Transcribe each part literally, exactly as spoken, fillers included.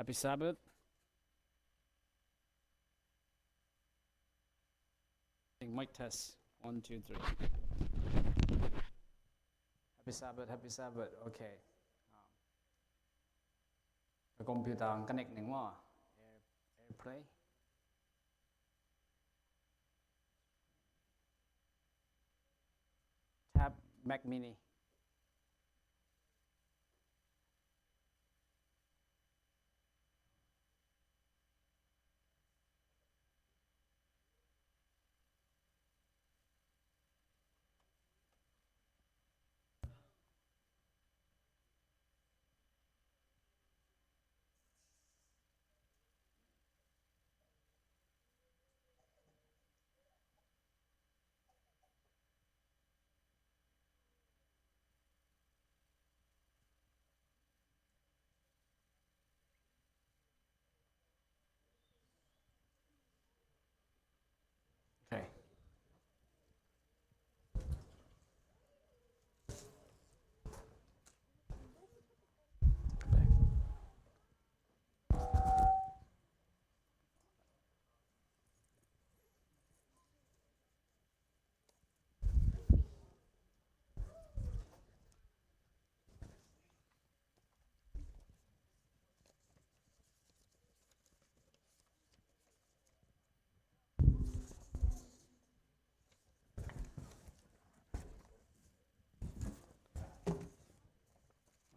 Happy Sabbath. Think mic test. One, two, three. Happy Sabbath, happy Sabbath. Okay. Um, the computer ang connect ning mo. Air, AirPlay. Tab Mac Mini. Okay.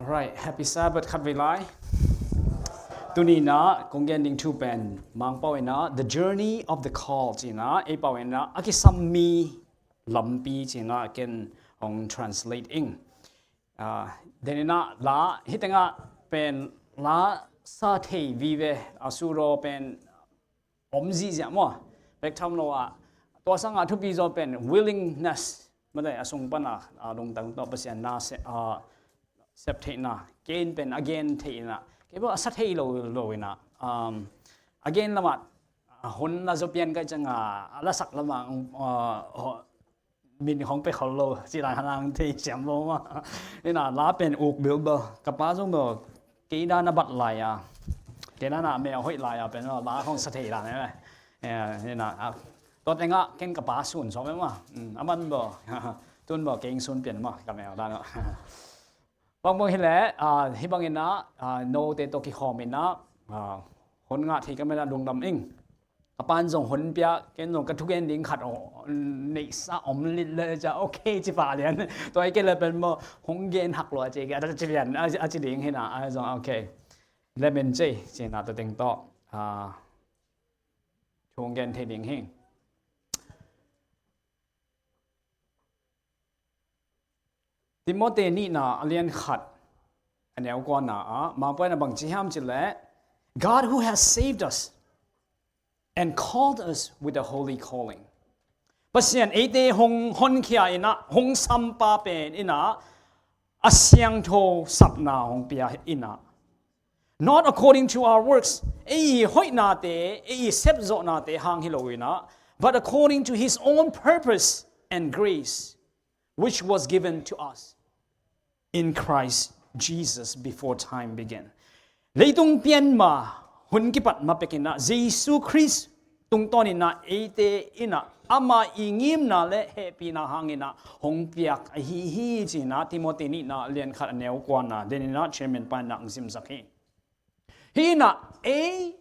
Alright, happy Sabbath khatvei lai. Tuni in ah kong gen ding thu pen Mangpau in ah The Journey of the Call ci-in ah, ei pau in ah A Kisam Mi Lampi ci-in ah ken hong translate ing. Ah, den in ah la, hih teng ah pen la sa thei vive, a suraw pen om zihziah maw. Bek tham lo ah, tua sang ah thupi zaw pen willingness, mate, a sung pan a, a lungtang tawh Pasian na se-, a, sep theihna, kei in pen a gen thei in ah, kei bawh a sa thei lo, lo in ah, um, a gen lam ah, a hun la zaw pian ka hih ciang a, a lasak lam ah, uh, min khong pia khol lo, ci lai hang thei siam lo mah. Ina, la pen uk bilbel. Ka pa zong bel, kei dan a bat lai a. Kei dan a mel hoih lai a pen, la khong sa thei lai ne. Eh, ina, a, tua teng ah, ken ka pa sun sawm e mah. Mm, a man bel, tun bel, kei sun pian mah, ka mel dan a. Bangbang hi leh, ah, hih bangin ah, ah, note tawh kikhawm in ah, ah, hun ngah thei ka mel ah lungdam ing. Ka pa'n zong hun pia, ken zong ka thugen ding khat aw, neihsa om lit le ca, okay, ci pah lian. Tua hi kei le pen maw, hong gen hak lua ci, a ci lian, a, a ci ding hi na, a zong, okay. Lemen ci, ci na tua teng tawh, ah, thu hong gen thei ding hi. Timote nihna a lian khat a neu kuana ah, Mangpau in a bang ci hiam cih leh, God who has saved us and called us with a holy calling. Pasian eite hong honkhia in ah, hong sampa pen in ah, a siangtho sapna hong pia in ah, not according to our works, ei i hoihnate, ei i sepzawhnate hang hi lo in ah, but according to his own purpose and grace, which was given to us in Christ Jesus before time began. Leitung pian ma hun kipat ma pek in ah, Jesu Khrist tungtawn in ah, eite in ah, ama i ngimna le hehpihna hang in ah, hong piak ahi hi ci-in ah, Timote nihna lian khat a neu kuana, den in ah chairman pa in ah hong simsak hi. Hi in ah, ei,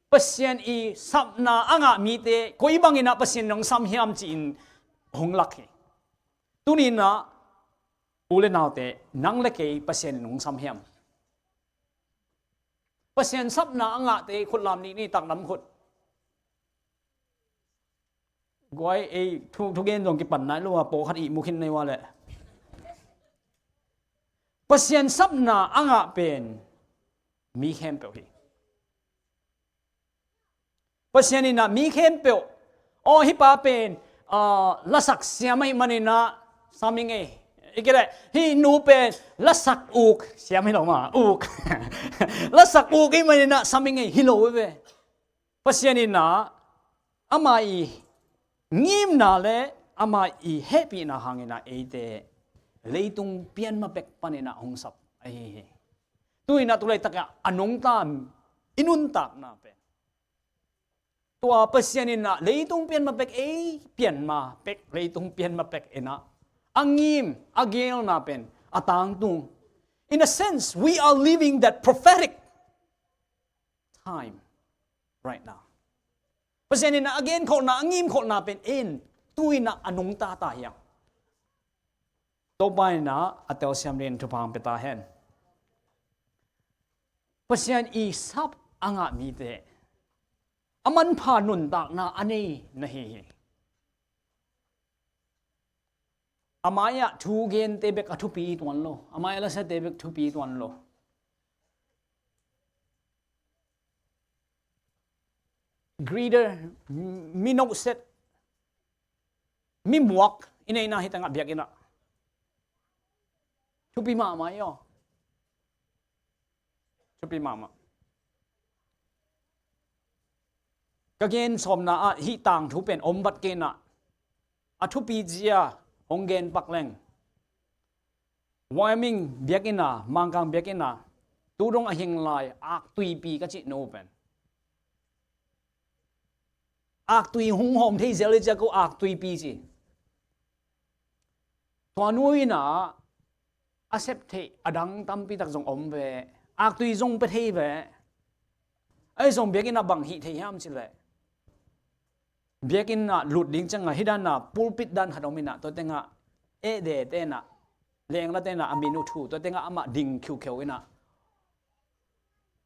Pasian i sapna a ngah mite, koi bang in ah Pasian in hong sam hiam ci-in hong lak hi. Tuni in ah, u le naute, nang le kei Pasian in hong sam hiam? Pasian sapna a ngahte khut lam nih ni, taklam khut. Guai ei thu, thugen zong kipan nai lo a, pawlkhat ihmu khin nei ua leh. Pasian sapna a ngah pen mi khempeuh hi. Pasian in ah mi khempeuh, aw, hih pa pen, ah, lasak siam ahih manin ah sam ing ei. Hi kei leh, hih nu pen lasak uk siam hi lo mah, uk. Lasak uk ahih manin ah sam ing ei, hi lo ve. Pasian in ah ama i ngimna le ama i hehpihna hang in ah eite leitung pian ma pek pan in ah hong sap ahi hi. Tu in ah tu laitak ah a nungta i nuntakna pen, tua Pasian in ah leitung pian ma pek, ei pian ma pek, leitung pian ma pek in ah a ngim a geelna pen a tangtung. In a sense, we are living that prophetic time right now. Pasian in ah a genkholhna, a ngimkholhna pen ei in tu in ah a nungta ta hi hang. Topa in ah a telsiam dingin thupha hong pia ta hen. Pasian i sap a ngah mite a manpha nuntakna a nei na hi hi. A mai-ah thu gente bek a thupi tuan lo, a mai-ah la siate bek thupi tuan lo. Greedy, mi nohset, mi muak i neihna hi tangah biakinn ah thupi mahmah i aw. Thupi mahmah. Ka gen sawmna ah hih tangthu pen om vat kei in ah a thupi zia hong gen pak leng. Wyoming biakinn ah, Mangkang biakinn ah, tu dong a hing lai aktuipi ka cih nu pen aktui hong hawm thei zel hi ci a ko aktuipi ci. Tua nu in ah a sep theih a dang tampi tak zong om ve. Aktui zong pia thei ve. Ahi zong biakinn ah bang hih thei hiam ci leh, biakinn ah lut ding ciangah hih dan ah pulpit dan khat om in ah tua tengah ehdete in ah, lenglate in ah a min uh thu, tua tengah amah ding khiukheu in ah,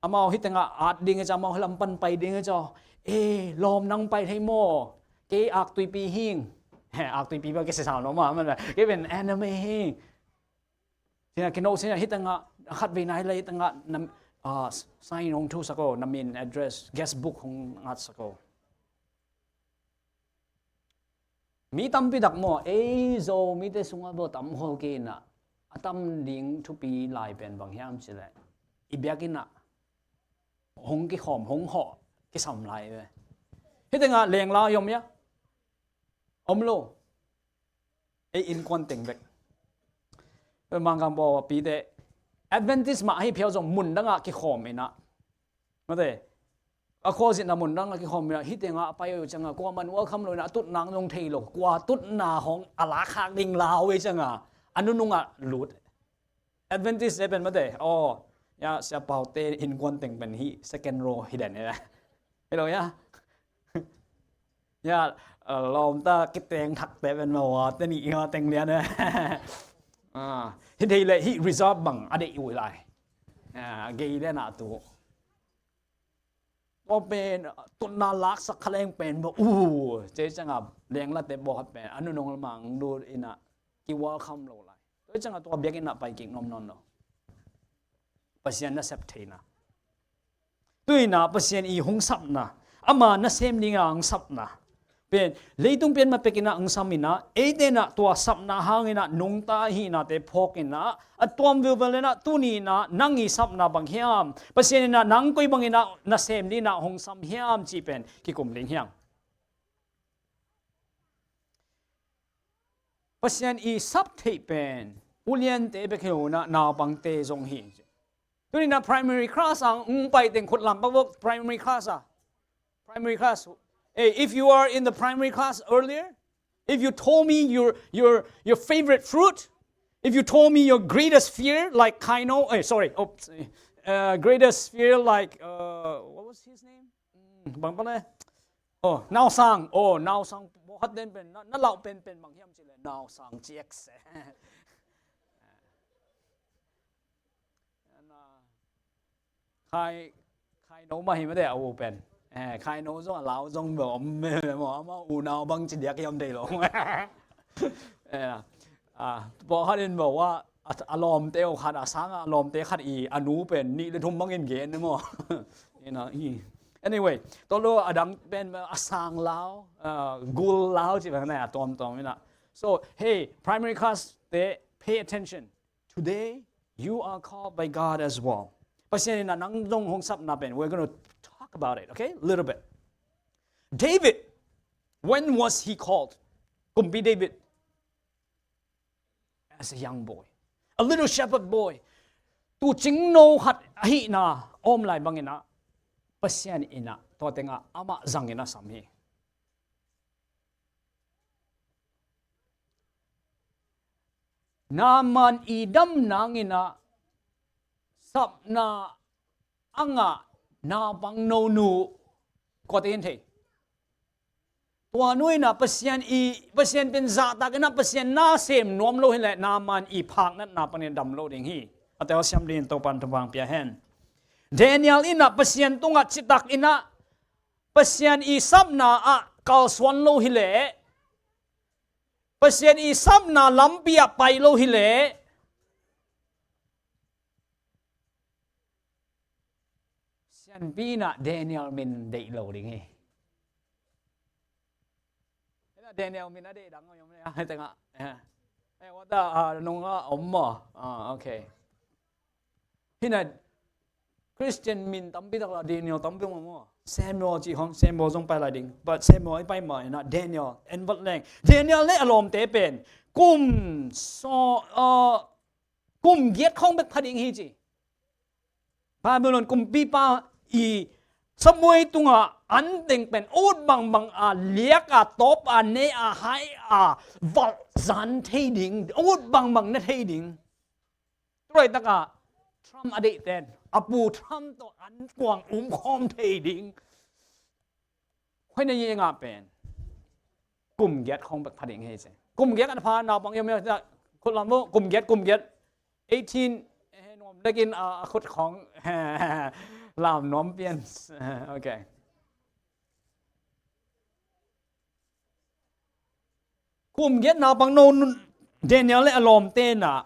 amau hih tengah at ding hi ci, amau hih lam pan pai ding hi ci. Eh, lawm, nang pai thei maw? Kei aktuipi hing. He, aktuipi ba kei sisal no ma, man ba kei pen enemy hing. Sina kino sina hih tengah khat vei nai la hih tengah nam, ah, sign hong thu sak o, na min, address, guest book hong ngat sak o. Mi tampi tak maw, ei Zomite sungah bawh tam hol kei in ah, a tam ding thupi lai pen bang hiam ci leh, i biakinn ah hong kikhawm, hong hawh kisam lai ve. Hih tengah lengla i om hia? Om lo. Ei innkuan teng bek. Mangkang pawlpite Adventist mah ahi phial zong mun dangah kikhawm in ah, mate, a khualzinna mun dang a kikhawm in ah, hih tengah a pai uh ciangah kuaman welcome lo in ah, a tutna zong thei lo, kua tutna hong a lakkhak ding lau uh ciangah a nunungah lut. Adventist te pen mate, aw, ya, Sia Pau te innkuan teng pen hih second row hi den hi. Hi lo ya. Ya, lawmta kiteng thakte pen maw, te nih teng lian hi. Hih thei leh hih reserve bang a deih uh hi lai. Gei lian ah tu. Tua pen tutna laksak kha leng pen maw, uh, cei ciangah lenglate bawh khat pen a nunung lamang lut in ah ki welcome lo lai. Tua ciangah tua biakinn ah pai kik nuam nawn lo. Pasian nasep theihna. Tu in ah Pasian i hong sapna, ama nasem ding a hong sapna pen leitung pian ma pek in ah hong sam in ah, eite in ah tua sapna hang in ah nungta i hihnate phawk in ah, a tuam vilvel in ah tuni in ah nang i sapna bang hiam? Pasian in ah nang koi bang in ah nasem ding in ah hong sam hiam cih pen kikum ding hi hang. Pasian i sap theih pen uliante bek hi lo in ah naupangte zong hi. Tuni in ah primary class ah hong pai teng khut lam pak vok, primary class ah. Primary class. Hey, if you are in the primary class earlier, if you told me your, your, your favorite fruit, if you told me your greatest fear, like kaino, eh, sorry, oops, uh, greatest fear, like, uh, what was his name? Mm, bang pale. Oh, nausang. Oh, nausang. Bawh khat den pen, na, na lau pen pen bang hiam ci leh, nausang ciek se. Khai, khai no mah hi mate a u pen. Eh, khai no zong a lau zong bel om mel maw, amau unau bang ci diak hiam thei lo. Eh, ah, pawh khat in bel a, a, a lawmte uh khat, a sangah a lawmte khat i a nu pen nih le thum bangin gen maw. Ina, i. Anyway, tua lo a dang pen a sang lau, ah, gul lau ci bang na a tuamtuam ina. So, hey, primary class te, pay attention. Today, you are called by God as well. Pasian in a nang zong hong sapna pen, we're gonna talk about it, okay? A little bit. David, when was he called? Kumpi David. As a young boy. A little shepherd boy. Tu cingno khat ahihna om lai bangin ah, Pasian in ah tua tengah amah zangin a sam hi. Naaman i dam nangin ah sapna a ngah naupang no nu kua te in thei. Tua nu in ah Pasian i, Pasian pen zahtak in ah Pasian na sem nuam lo hileh Naaman i phaknatna panin dam lo ding hi. A telsiam dingin Topan thupha pia hen. Daniel in ah Pasian tungah citak in ah Pasian i sapna ah kalsuan lo hileh, Pasian i sapna lampi ah pai lo hileh, sianpi in ah Daniel min deih lo ding hi. Daniel min a deih dang om le a tengah. Eh, what a nung a om maw? Ah, okay. Hi na, Christian min tampi tak la Daniel tampi om maw? Samuel ci hong, Samuel zong pai lai ding. But Samuel i pai ma in ah Daniel en vat leng. Daniel le a lawmte pen kum so, uh, kum giat khawng bek pha ding hi ci. Babylon kumpipa i sabuai tungah an teng pen ut bangbang a liak a tawp a nei a hai a valh zan thei ding, ut bangbang na thei ding. Turai takah Trump a deihten a pu Trump tawh an kuang um khawm thei ding. Khoi na ye ngah pen kum giat khawng bek pha ding hi ci. Kum giat an pha naupang yom yom khut lam bo, kum giat, kum giat. Eighteen, eh, nuam lekin a, a khut khawng lam nuam pian. Okay. Kum giat naupang no Daniel le a lawmte in ah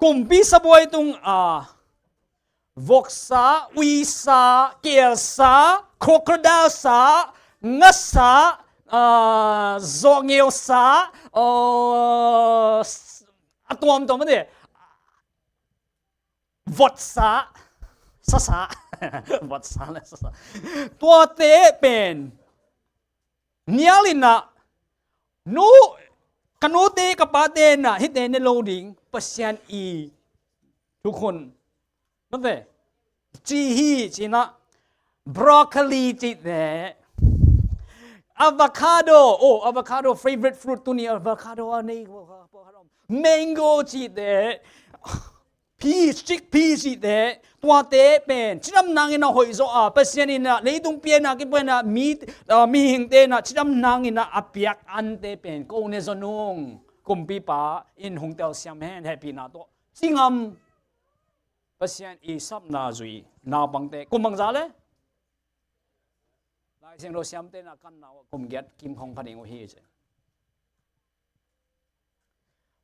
kumpi sabuai tung a voksa, uisa, kelsa, crocodile sa, ngasa, ah, zawngeu sa, ah, a tuamtuam a ti. Votsa, sasa, votsa le sasa. Tuate pen nial in ah nu, ka nute ka pate in ah hihte ne lo ding, Pasian i thukhun. Nute ci hi ci in ah broccoli cihte, avocado, oh, avocado favorite fruit tuni, avocado a nei, mango cihte, peas, chickpeas cihte, tuate pen cidam nangin a hoih zaw a, Pasian in ah leitung pian a kipan a mi, ah, mihingte in ah cidam nangin ah a piak ante pen ko ne zaw nung, kumpipa in hong telsiam hen, hehpihna tawh ci ngam. Pasian i sapna zui naupangte kum bangza le Lai Siangtho siamte in ah kanna uh kum giat kim khawng pha ding uh hi ci.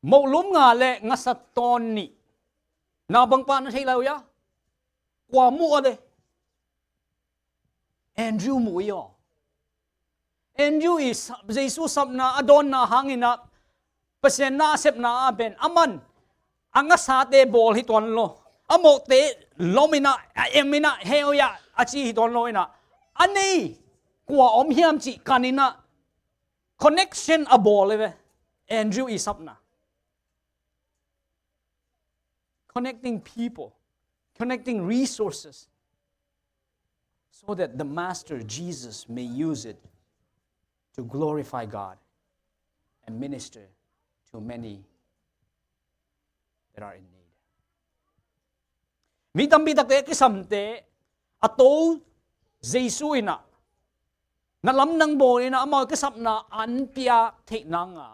Moh lum nga le ngasa tawn nih. Naupangpa na thei lai uh hia? Kua muh a le? Andrew muh hi aw. Andrew i sa-, Jesu sapna a dawnna hangin ah Pasian na a sepna ah pen aman a ngasate bawl hi tuan lo. A mohte lom in ah, a em in ah, heh uh hia a ci hi tuan lo in ah, a nei kua om hiam cih kan in ah connection a bawl hi ve. Andrew i sapna. Connecting people, connecting resources, so that the Master Jesus may use it to glorify God and minister to many that are in need. Mi tampi takte kisamte a to Jesu in ah na lamdang bawl in ah amau kisapna an pia theih nanga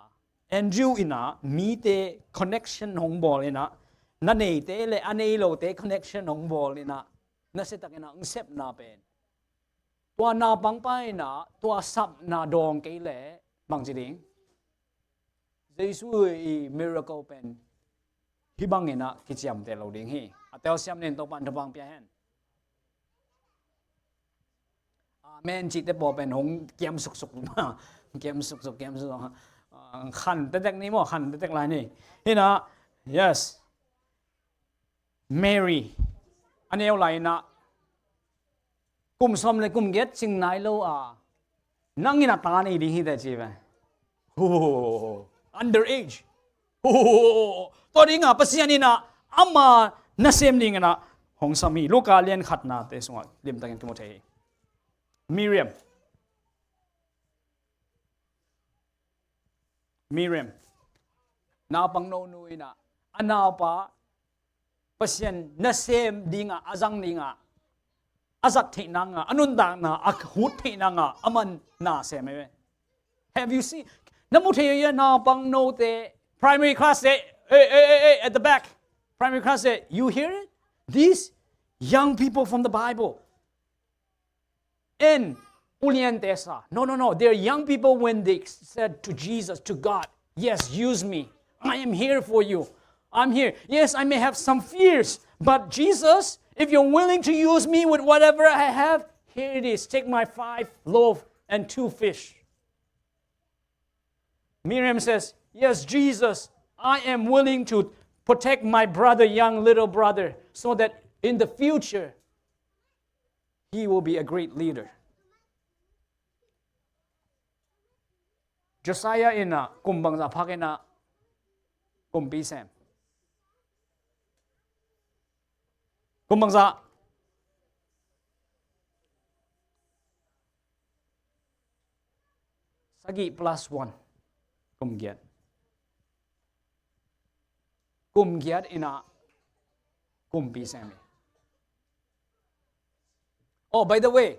Andrew in ah mite connection hong bawl in ah na neite le a nei lote connection hong bawl in ah nasia takin ah hong sepna pen tua naupangpa in ah tua sapna dawng kei leh bangci ding? Jesu i miracle pen hih bangin ah kiciamteh lo ding hi. A telsiam nin Topan thupha pia hen. Amen cihte pawl pen hong kiam suksuk. Kiam suksuk, kiam suksuk. Ah, khan tetek ni maw, khan tetek lai ni. Hi na, yes. Mary a neu lai in ah kum sawm le kum giat cing nai lo a, nang in a ta nei ding hi teh ci ve. Under age. Tua ding a Pasian in ah ama nasem ding in ah hong sam hi. Luka lian khatna te sungah limtakin kimu thei hi. Miriam. Miriam. Naupang nonu in ah, a naupa Pasian nasem dingah, a zang dingah, a zat theih nangah, a nuntakna a hut theih nangah, a man na sem hi ve. Have you seen? Na mu thei uh hia, naupang note, primary class te, hey, hey, hey, hey, at the back. Primary class te, you hear it? These young people from the Bible. And uliante sa, no, no, no. They're young people when they said to Jesus, to God, "Yes, use me. I am here for you. I'm here. Yes, I may have some fears, but Jesus, if you're willing to use me with whatever I have, here it is. Take my five loaf and two fish." Miriam says, "Yes, Jesus, I am willing to protect my brother, young little brother, so that in the future, he will be a great leader." Josiah in ah kum bangzah phak in ah kumpi sem? Kum bangzah? Sagih plus one. Kum giat. Kum giat in ah kumpi sem hi. Oh, by the way,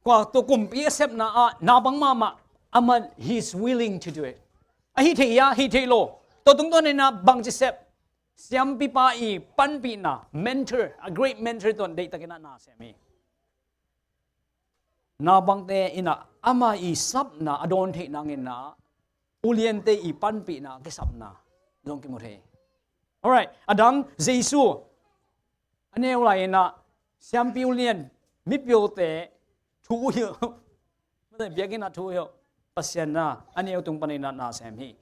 kua tua kumpi a sepna ah naupang mahmah, aman, he's willing to do it. A hih theih hia, hih theih lo? Tua tungtawn in ah bangci sep? Siampipa i panpihna, mentor, a great mentor tawh deihtakin ah na sem hi. Naupangte in ah ama i sapna a dawn theih nangin ah uliante i panpihna kisapna zong kimu thei. Alright, a dang, Jesu a neu lai in ah siampi ulian, mipiote thu uh hi uh. Biakinn ah thu uh hi uh. Pasian na a neu tung panin ah na sem hi.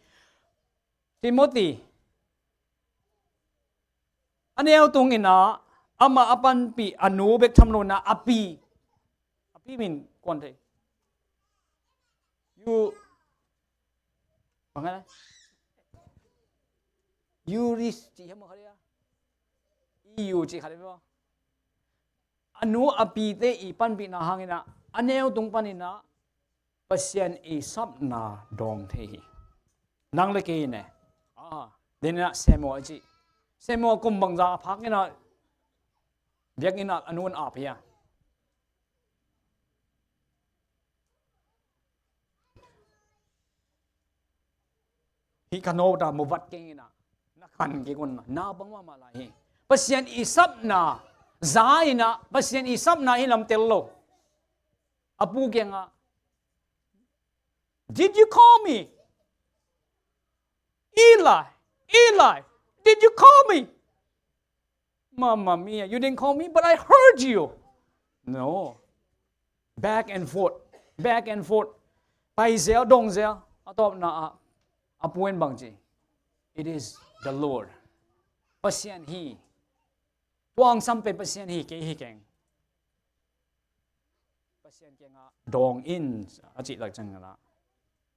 Timothy a neu tung in ah amah a panpih a nu bek tham lo in ah a pi, a pi min kuan thei. Yu, bang a, Euris ci hiam kha dia? E U ci kha dia maw? A nu a pite i panpihna hangin ah a neu tung panin ah Pasian i sapna dawng thei hi. Nang le kei in e, ah, den in ah Samuel a ci. Samuel kum bangzah a phak in ah biakinn ah a nu in ap hi a? Hih ka no ta mu vat keng in ah na khan kik un, naupang mahmah lai hi. Pasian i sapna za in ah Pasian i sapna hi lam tel lo. A pu kiangah, "Did you call me? Eli, Eli, did you call me?" "Mamma mia, you didn't call me, but I heard you." No. Back and forth, back and forth. Pai zel, dong zel. A tawpna ah a pu in bang ci? "It is the Lord." Pasian hi. Tua hong sam pen Pasian hi, kei hi keng. Pasian kiangah dawng in a cih lak ciangin ah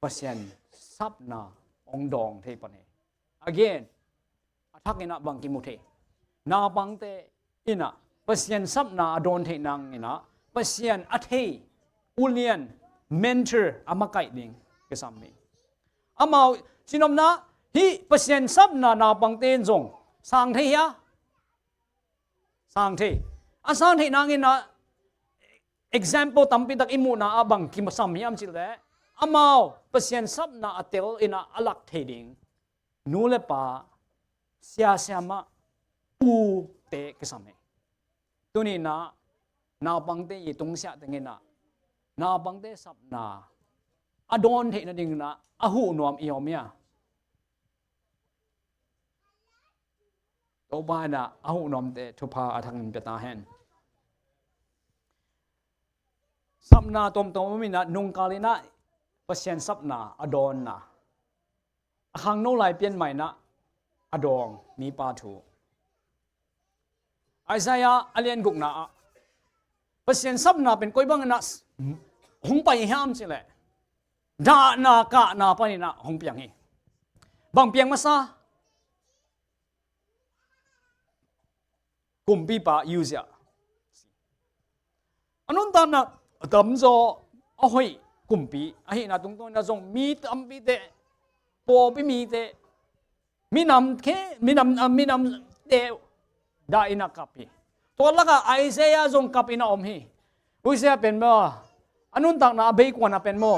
Pasian sapna hong dawng thei pan hi. Again, a thak in ah bang kimu thei? Naupangte in ah Pasian sapna a dawn theih nangin ah Pasian a thei ulian, mentor a makaih ding kisam hi. Amau, cinopna, hih Pasian sapna naupangte in zong sang thei hia? Sang thei. A sang theih nangin ah example tampi tak i muhna ah bang kisam hiam cih leh, amau Pasian sapna a tel in ah a lak thei ding nu le pa, sia siamah, ute kisam hi. Tuni in ah naupangte i tungsiah tengin ah naupangte sapna a dawn theih nadingin ah a huh nuam i om hia? Topa in ah a huh nuamte thupha a thakin pia ta hen. Sapna tuamtuam om in ah nungkal in ah Pasian sapna a dawnna, a khangno lai pian mah in ah a dawng mipa thu. Isaiah a lian gukna ah Pasian sapna pen koi bangin ah hong pai hiam cih leh, dahna kahna panin ah hong piang hi. Bang piang masa? kumpipa Uzziah. A nuntakna tamzaw a hoih kumpi ahihna tungtawnin ah zong mi tampite, pawlpi mite, minam khe, minam, ah, minamte dahin ah kap hi. Tua lakah Isaiah zong kapin a om hi. Uzziah pen maw, a nuntakna a beikuan ah pen maw,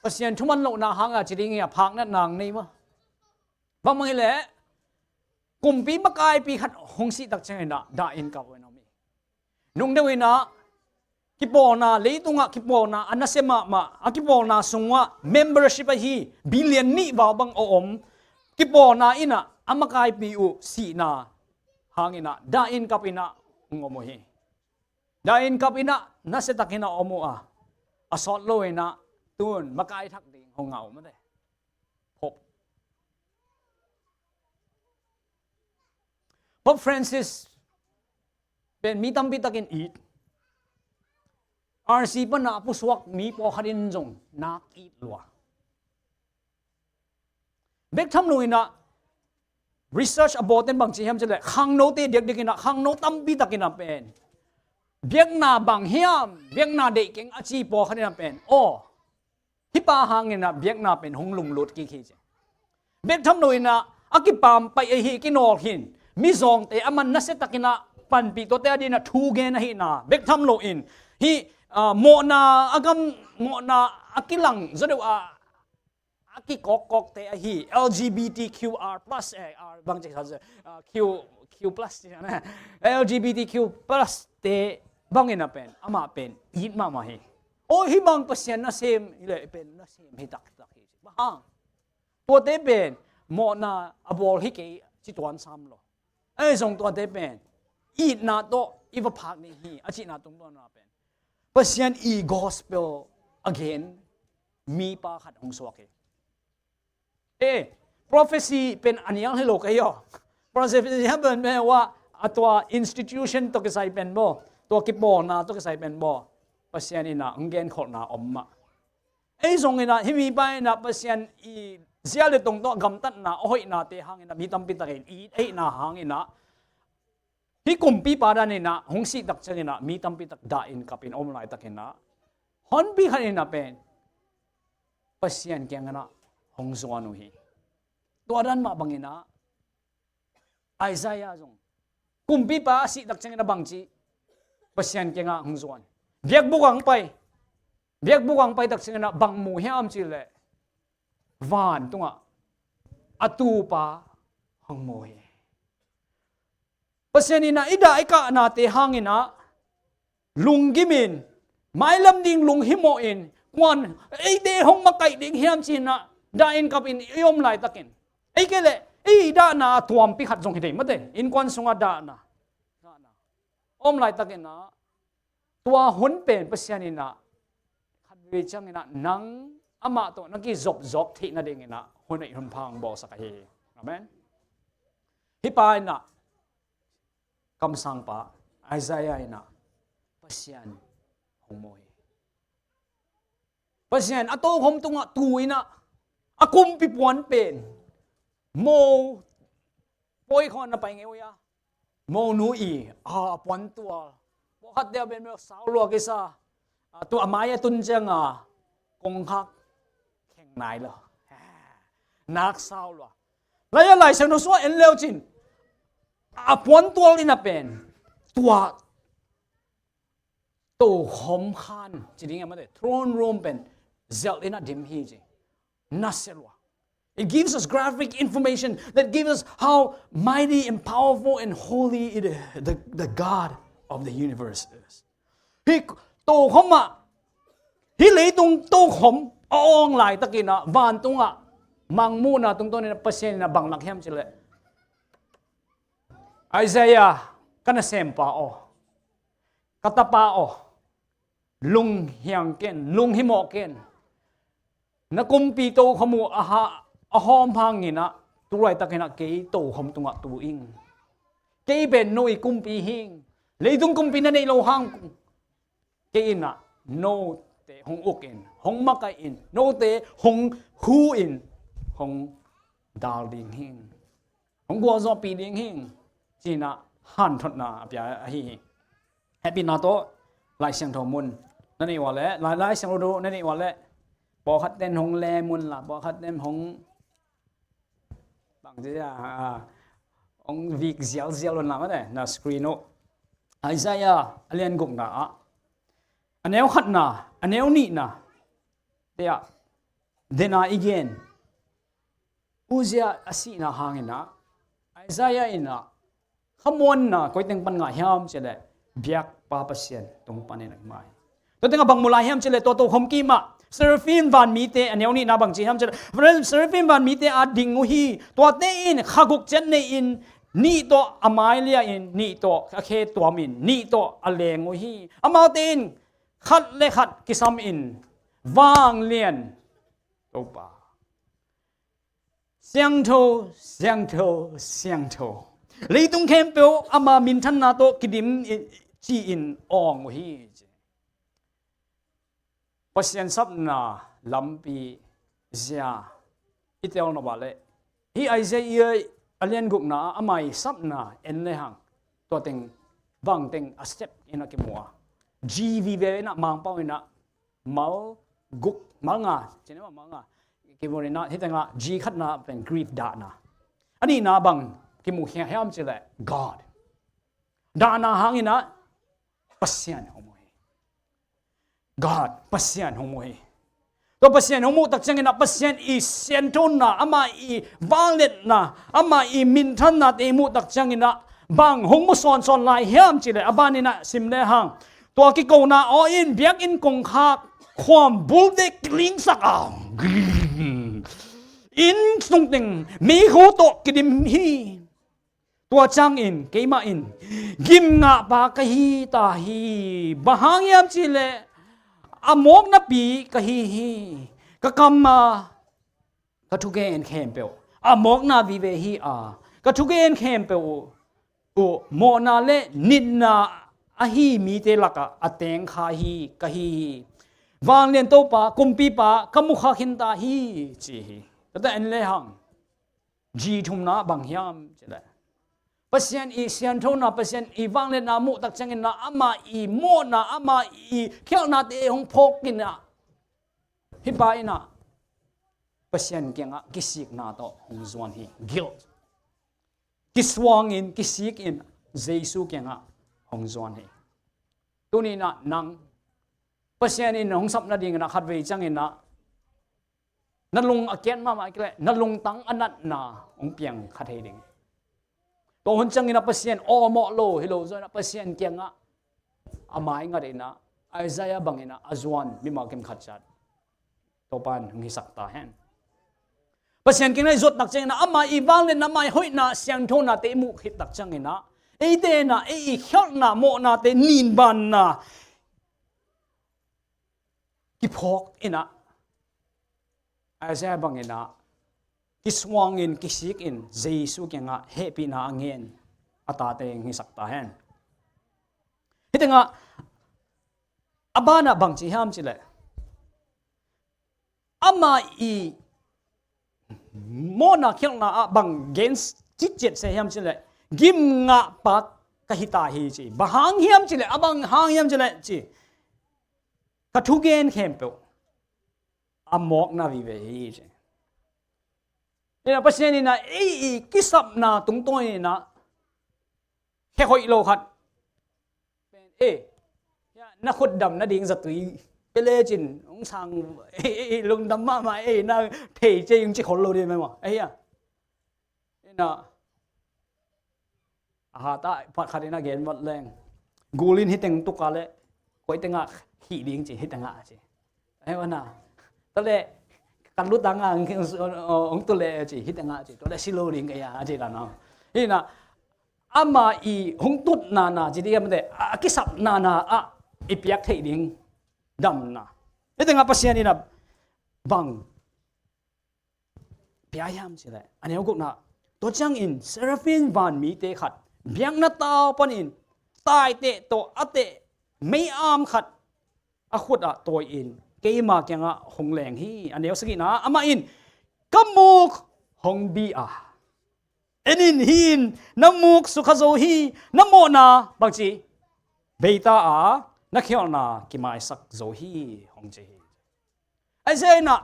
Pasian thuman lohna hanga ci ding hi a, phaknatna nei maw. Bangmah hileh kumpi makaipi khat hong sih tak ciangin ah dahin kap uh in a om hi. Nungdeuh in ah kipawlna, leitungah kipawlna a nasia mahmah, a kipawlna sungah membership ahi billion nih val bang a om, kipawlna in ah a makaipi uh sihna hangin ah dahin kapin ah hong om uh hi. Dahin kapin ah nasiatakin ah om uh a, a sawt lo in ah tun makai thak ding hong ngah uh mate. Pope, Pope Francis pen mi tampi takin it. R C pana a pusuak mi pawlkhat in zong nak it lua. Bek tham lo in ah research a bawlten bang ci hiam cih leh, khangnote diakdiak in ah khangno tampi takin ah pen biakna bang hiam, biakna deih keng a ci pawlkhat in ah pen, aw, hih pa hangin ah biakna pen hong lunglut kik hi ci. Bek tham lo in ah a kipaampaih ahi kinawl khin mizawngte a man nasiatakin ah panpih, tuate a dingin ah thu gen ahihna bek tham lo in, hih, ah, mawhna a gam, mawhna a kilang zaw deuh a, a kikawkkawkte ahi L G B T Q R plus, eh, R bang ci sa, ah, Q, Q plus ci sa na. L G B T Q plus te bangin ah pen amah pen it mahmah hi. Aw, hih bang Pasian nasem hileh pen nasem hi taktak hi. Bang hang? Tuate pen mawhna a bawl hi kei ci tuan sam lo. Ahi zong tuate pen itna tawh i va phak ding hi a cihna tungtawnin ah pen Pasian i gospel a gen mipa khat hong suak hi. Eh, prophecy pen a nial hi lo ka hi aw. Prophecy pen pen uh a, a tua institution tawh kisai pen maw, tua kipawlna tawh kisai pen maw, Pasian in ah hong genkholhna om mah. Ei zongin ah hih mipa in ah Pasian i zia le tong tawh gamtatna a hoihnate hangin ah mi tampi takin it ahihna hangin ah, hih kumpipa danin ah hong sih tak ciangin ah mi tampi tak dahin kapin a om laitakin ah, honpi khat in ah pen Pasian kiangah hong zuan uh hi. Tua dan mah bangin ah Isaiah zong kumpipa a sih tak ciangin ah bangci Pasian kiangah hong zuan. Biakbuk ah hong pai. Biakbuk ah hong pai tak ciangin ah bang mu hiam cih leh, vantungah a tupa hong mu hi. Pasian in ah i dah i kahnate hangin ah lunggimin, mailam ding lunghimawhin, kuan eite hong makaih ding hiam ci-in ah dahin kapin i om laitakin, ei kei leh ei dahna a tuampi khat zong hi dei mate, innkuan sungah dahna, dahna om laitakin ah, tua hun pen Pasian in ah khatvei ciangin ah nang amah tawh na kizopzop theih nadingin ah hun hoih hun pha hong bawlsak ahi hi. Amen. Hih pa in ah, kamsangpa Isaiah in ah Pasian hong mu hi. Pasian a tokhom tungah tu in ah a kumpi puan pen mo pawi khawng na pai ngei uh a, monu i a puantual, pawlkhatte a pen mel sau lua kisa, a, tua a mai a tun ciang a kongkhak kheng nai lo, nak sau lua. Lai a Lai Siangtho sungah en leu cin a puantual in a pen tua tokhom khan ci ding a mate, throne room pen zelh in a dim hi ci. Nasia lua. It gives us graphic information that gives us how mighty and powerful and holy it is, the, the God of the universe is. Hih tokhom ah, hih leitung tokhom a awng laitakin ah vantungah mangmuhna tungtawnin ah Pasian in ah bang lak hiam cih leh, Isaiah, ka nasempa aw, ka tapa aw, lunghiang ken, lunghimawh ken. Na kumpi tokhom uh a ha, a hawm hangin ah tu laitakin ah kei tokhom tungah tu ing. Kei pen no i kumpi hing. Leitung kumpi na neih loh hang kei in ah note hong uk in, hong makaih in, note hong hu in, hong dal ding hing, hong gualzawhpih ding hing, ci-in ah hanthotna a pia ahi hi. Hehpihna tawh Lai Siangtho mun na neih uh a leh, Lai, Lai Siangtho na neih uh a leh, pawlkhat ten hong lem un la, pawlkhat ten hong bang ci a, a, hong vik zialzial un la mate, na screen uh. Isaiah a lian gukna ah, a neu khatna, a neu nihna te ah, dena i gen, Uzziah a sihna hangin ah, Isaiah in ah, khamuanna koi teng pan ngah hiam cih leh, biakpa Pasian tung panin a ngah hi. Tua tengah bang mu lai hiam cih leh, tua tokhom kim ah Seraphim vanmite a neu nihna bang ci hiam cih leh, Seraphim vanmite a ding uh hi. Tuate in kha guk ciat nei-in, nih tawh a mai lia-in, nih tawh a khe tuamin, nih tawh a leng uh hi. Amaute in khat le khat kisamin, vanglian Topa, siangtho, siangtho, siangtho, leitung khempeuh ama minthanna tawh kidim, ci-in awng uh hi, ci. Pasian sapna lampi zia i tel nop a leh, hih Isaiah a lian gukna ah ama ii sapna en lehang, tua teng, bang teng a step in a kimu a, G vive in ah, Mangpau in ah, mal guk, mal nga, ci ni maw, mal nga, kimu in ah, hih tengah G khatna pen Greek dahna, a nihna bang kimu hiam cih leh, God. Dahna hangin ah Pasian hong mu hi. God, Pasian hong mu hi. Tua Pasian hong muh tak ciangin ah, Pasian ii sianthona, ama ii vangliatna, ama ii minthannate i muh tak ciangin ah, bang hong mu sawnsawn lai hiam cih leh, a banin ah sim lehang, tua kikona aw in, biakinn kongkhak, khuam bulte kilingsak a, inn sung teng meikhu tawh kidim hi. Tua ciangin keimah in gim ngahpa ka hi ta hi. Bang hang hiam cih leh, a mawknapi ka hi hi. Ka kam a ka thugen khempeuh a mawkna vive hi a, ka thugen khempeuh uh, uh, mawhna le nitna ahi mite lakah a teng kha hi, ka hi hi. Vanglian Topa, Kumpipa ka mu kha khin ta hi, ci hi. Tua teng en lehang, G thumna bang hiam cih leh, Pasian ii sianthona, Pasian ii vangliatna muh tak ciangin ah, ama ii mawhna, ama ii khialhnate hong phawk in ah, hih pa in ah Pasian kiangah kisikna tawh hong zuan hi. Guilt. Kisuangin, kisikin Jesu kiangah hong zuan hi. Tuni in ah nang, Pasian in hong sap nadingin ah khatvei ciangin ah, na lung a kiat mahmah kei leh, na lungtang a natna hong piang kha thei ding. Tua hun ciangin ah Pasian awlmawh lo hi lo, zuan ah Pasian kiangah a mai ngat in ah, Isaiah bangin ah a zuan mimal kim khat ciat Topa in hong hisak ta hen. Pasian kiangah i zuat tak ciangin ah, ama ii vangliatna, ama ii hoihna, siangthonate i muh khit tak ciangin ah, eite in ah ei ii khialhna, mawhnate, ninbanna kiphawk in ah, Isaiah bangin ah kisuangin, kisikin Jesu kiangah hehpihna a ngen a tate hong hisak ta hen. Hih tengah a banah bang ci hiam cih leh, ama ii mawhna khialhna ah bang gen citciat se hiam cih leh, gim ngahpa ka hi ta hi, ci. Bang hang hiam cih leh, a bang hang hiam cih leh, ci, ka thugen khempeuh a mawkna vive hi, ci. Ina, Pasian in ah ei ii kisapna tungtawn in ah khe hoih lo khat pen, eh, na khut dam nading zatui pia lecin hong sang, eh, eh, lungdam mahmah, eh, na thei cia hong ci khol lo ding mah, eh, ah. Ina, a hat ah phat khat in a gen vat leng, gul in hih teng tuk a leh, koi tengah hih ding, ci, hih tengah, ci. Ai, wana, tua leh kan lutang a hong tu leh, ci, hih tengah, ci, tua leh si lo ding ka hi a, ci dan a. Ina, ama ii hong tutna na, ci ding a, a kisapna na ah i piak theih ding damna, hih tengah Pasian in ah bang pia hiam cih leh, a neu gukna, tua ciangin Seraphim vanmite khat biakna tau panin taiteh tawh a teh mei-am khat a khut ah tawi-in keima kiangah hong leng hi. A neu sagihna, amah in ka muk hong bi a, En in, hih in na muk sukha zo hi, na mawhna bangci beita a, na khialhna kimaisak zo hi, hong ci hi. Isaiah in ah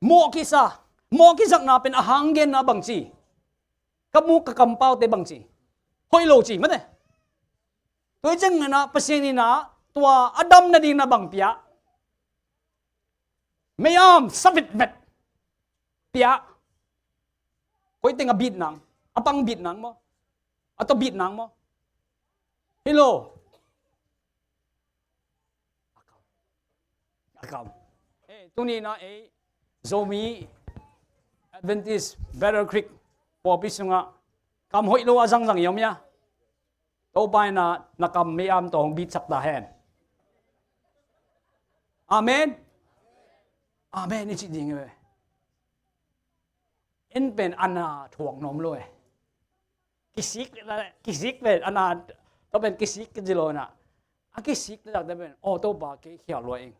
mawh kisa, mawh kizakna pen a hang genna bangci, ka muk ka kampaute bangci hoih lo ci mate. Tua hi ciangin ah Pasian in ah tua a dam nading na bang pia? Mei-am sa vitvet pia. Koi teng a bit nang, a pang bit nang maw, a tawh bit nang maw? Hi lo. A kam. Eh, tuni in ah ei Zomi Adventist Battle Creek pawlpi sungah kam hoih lo a zangzang i om hia? Topa in ah na kam mei-am tawh hong bitsak ta hen. Amen. Amen i cih ding hi ve. En pen a na thuak nuam lo e. Kisik, kisik pen a na, tua pen kisik kici lo in ah, a kisik na takte pen, aw Topa, kei khial lua ing.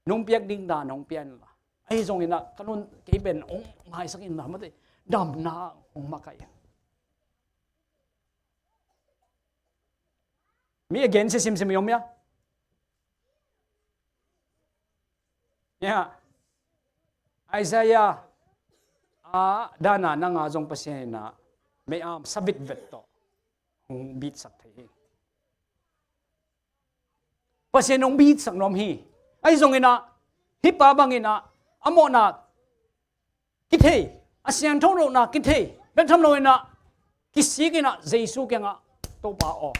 Nong piak ding dan hong pia in la, ahi zongin ah ka nun kei pen hong maisak in la, mate, damna hong makaih in. Mi a gen sia simsim i om hia? Ya. Isaiah a dana nang a zong Pasian in ah mei-am sa vitvet tawh hong bitsak thei hi. Pasian hong bitsak nuam hi. Ahi zongin ah hih pa bangin ah a mawhna kithei, a siangtho lohna kithei bek tham lo in ah, kisik in ah Jesu kiangah, Topa aw,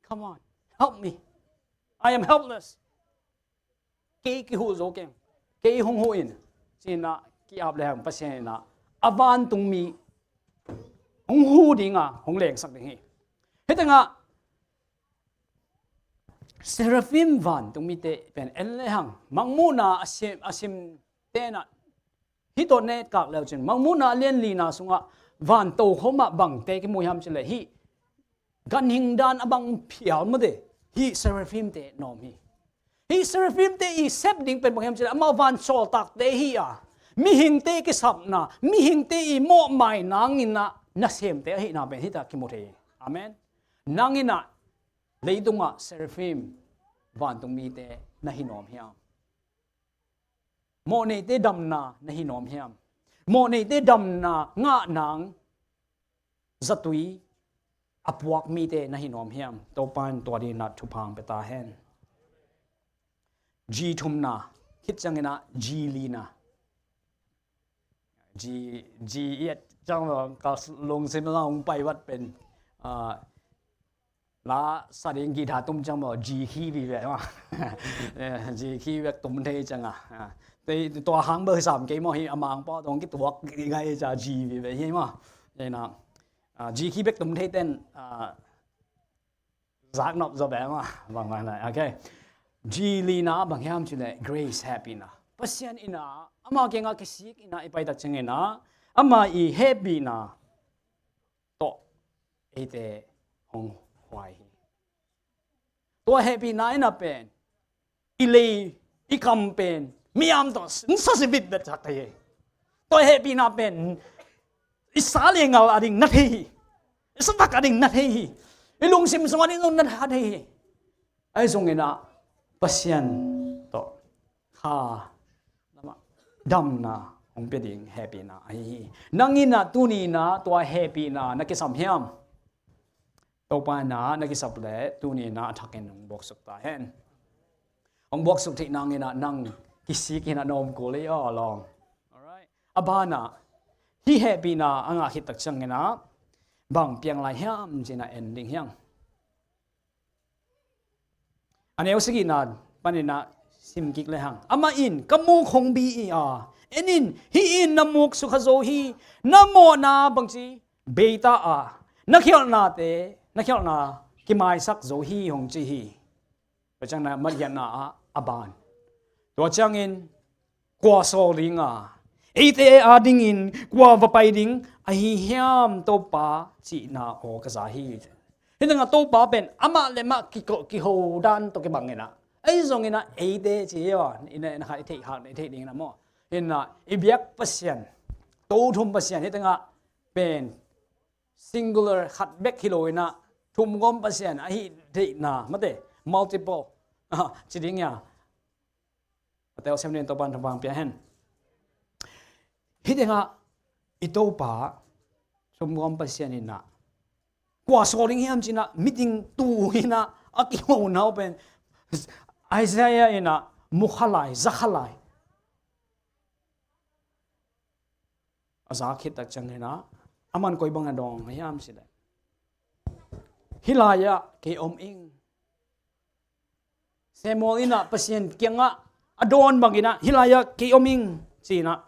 come on, help me. I am helpless. Kei kihuh zo keng. Kei hong huh in. Ci in ah ki-ap le hang Pasian in ah a vantungmi hong huh ding a hong lengsak ding hi. Hih tengah Seraphim vantungmite pen en le hang Mangmuhna a sim, a simte in ah hih tawh netkak leu cin Mangmuhna a lian lina sungah van tokhom ah bangte kimu hiam cih leh hih ganhing dan a bang phial mate, hih Seraphimte nawm hi. Hih Seraphimte i sep ding pen bang hiam cih leh amau vansawltakte hi a, mihingte kisapna, mihingte i mawhmai nang in ah nasemte ahihna pen hih ta kimu thei hi. Amen. Nang in ah leitungah Seraphim vantungmite na hi nuam hiam? Mawhneite damna na hi nuam hiam? Mawhneite damna ngah nang zatui a puak mite na hi nuam hiam? Topa in tua dingin ah thupha hong pia ta hen. G thumna khit ciangin ah G lina. G, G i et ciang lo ka lungsim la hong pai vat pen, ah, la sa ding guitar tum ciang maw, G key vive maw. Eh, G key bek tum thei ciang a. Ah, tei tua hang bek sam kei maw, hi a mang pawl tawh kituak ngai ciang G vive hi maw. Tei na, ah, G key bek tum thei ten, ah, zak nop zaw bek maw. Bang bang na. Okay. G lina bang hiam cih leh grace, happy na. Pasian in ah ama kiangah kisik in ah i pai tak ciangin ah ama i hehpihna tawh eite hong huai hi. Tua hehpihna in ah pen i lei, i kam pen mei-am tawh sa si vitvet sak thei hi. Tua hehpihna pen i sa le ngal a ding na thei hi. I sa tak a ding na thei hi. I lungsim sungah ding zong na tha thei hi. Ahi zongin ah Pasian tawh kha lamah damna hong pia ding hehpihna ahi hi. Nang in ah tuni in ah tua hehpihna na kisam hiam? Topa in ah na kisap leh tuni in ah a thakin hong buaksuk ta hen. Hong buaksuk theih nangin ah nang kisik in ah na om kul hi aw lawm. Alright. A banah hih hehpihna a ngah khit tak ciangin ah bang piang lai hiam ci-in ah en ding hi hang. A neu sagihna panin ah sim kik le hang. Amah in ka muk hong bi hi a, en in, hih in na muk sukha zo hi, na mawhna bangci beita a, na khialhnate, na khialhna kimaisak zo hi hong ci hi. Tua ciangin ah matgiatna ah a ban. Tua ciangin kua sawl ding a, eite adingin kua va pai ding ahi hiam Topa cihna aw ka za hi. Hih tengah Topa pen amah le mah kiko, kiho dan tawh kibang in ah, ahi zongin ah eite ci hi a, i na, i na kha i theih hak, i theih ding in ah maw. Hi in ah i biak Pasian To thum Pasian hih tengah pen singular khat bek hi lo inah thum gawm Pasian ahi deihna mate, multiple ci ding ia. Patel sem nin Topan thupha pia hen. Hih tengah i Topa thum gawm Pasian inah kua sawl ding hiam cinah meeting tu inah a kihona uh pen Isaiah inah mukhalai zakhalai a za khit tak cianginah aman koi bang a dawng hiam cileh, hih lai-ah kei om ing. Samuel inah Pasian kiangah a dawn banginah hih lai-ah kei om ing cinah,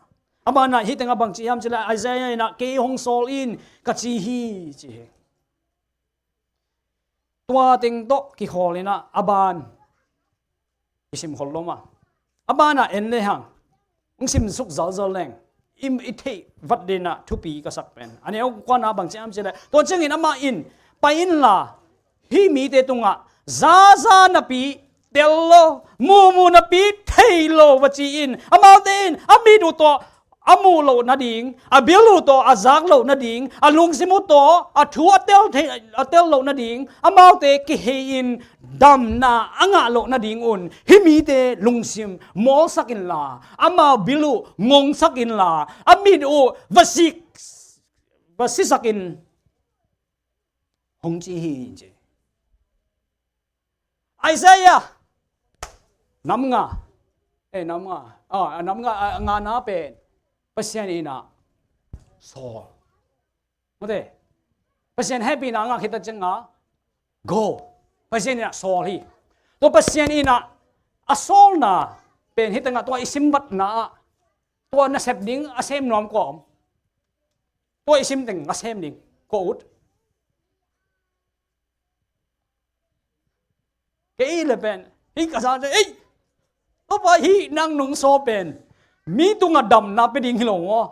a banah hih tengah bang ci hiam cileh Isaiah inah kei hong sawl in ka ci hi ci hi. Tua teng tawh kikhawl inah a ban i simkhol lo mah. A banah en le hang hong simsuk zalzal leng i, i theih vat dinah thupi ka sak pen a neu kuana bang ci hiam cileh, tua ciangin amah in pai inla hih mite tungah zaza napi tel lo, mumu napi thei lo va ci-in, amaute in a mit uh tawh a muh loh nading, a bil uh tawh a zak loh nading, a lungsim uh tawh a thu a tel thei, a tel loh nading, amaute kihei-in damna a ngah loh nadingun hih mite lungsim mawlsak inla, amau bil uh ngongsak inla, a mit uh va sik, va sisakin hong ci hi ci. Isaiah nam nga, eh, nam nga, ah, nam nga, ah, ngana pen Pasian inah sawl. Mate, Pasian hehpihna ngah khit tak ciangah go, Pasian inah sawl hi. Tua Pasian inah a sawlna pen hih tengah tua i simbatna ah tua nasep ding a sem nuam kua om? Tua i sim teng a sem ding kua ut? Kei le pen hih ka sa ei, Topa hih nang nong sawl pen mi tungah damna pia ding hi lo maw?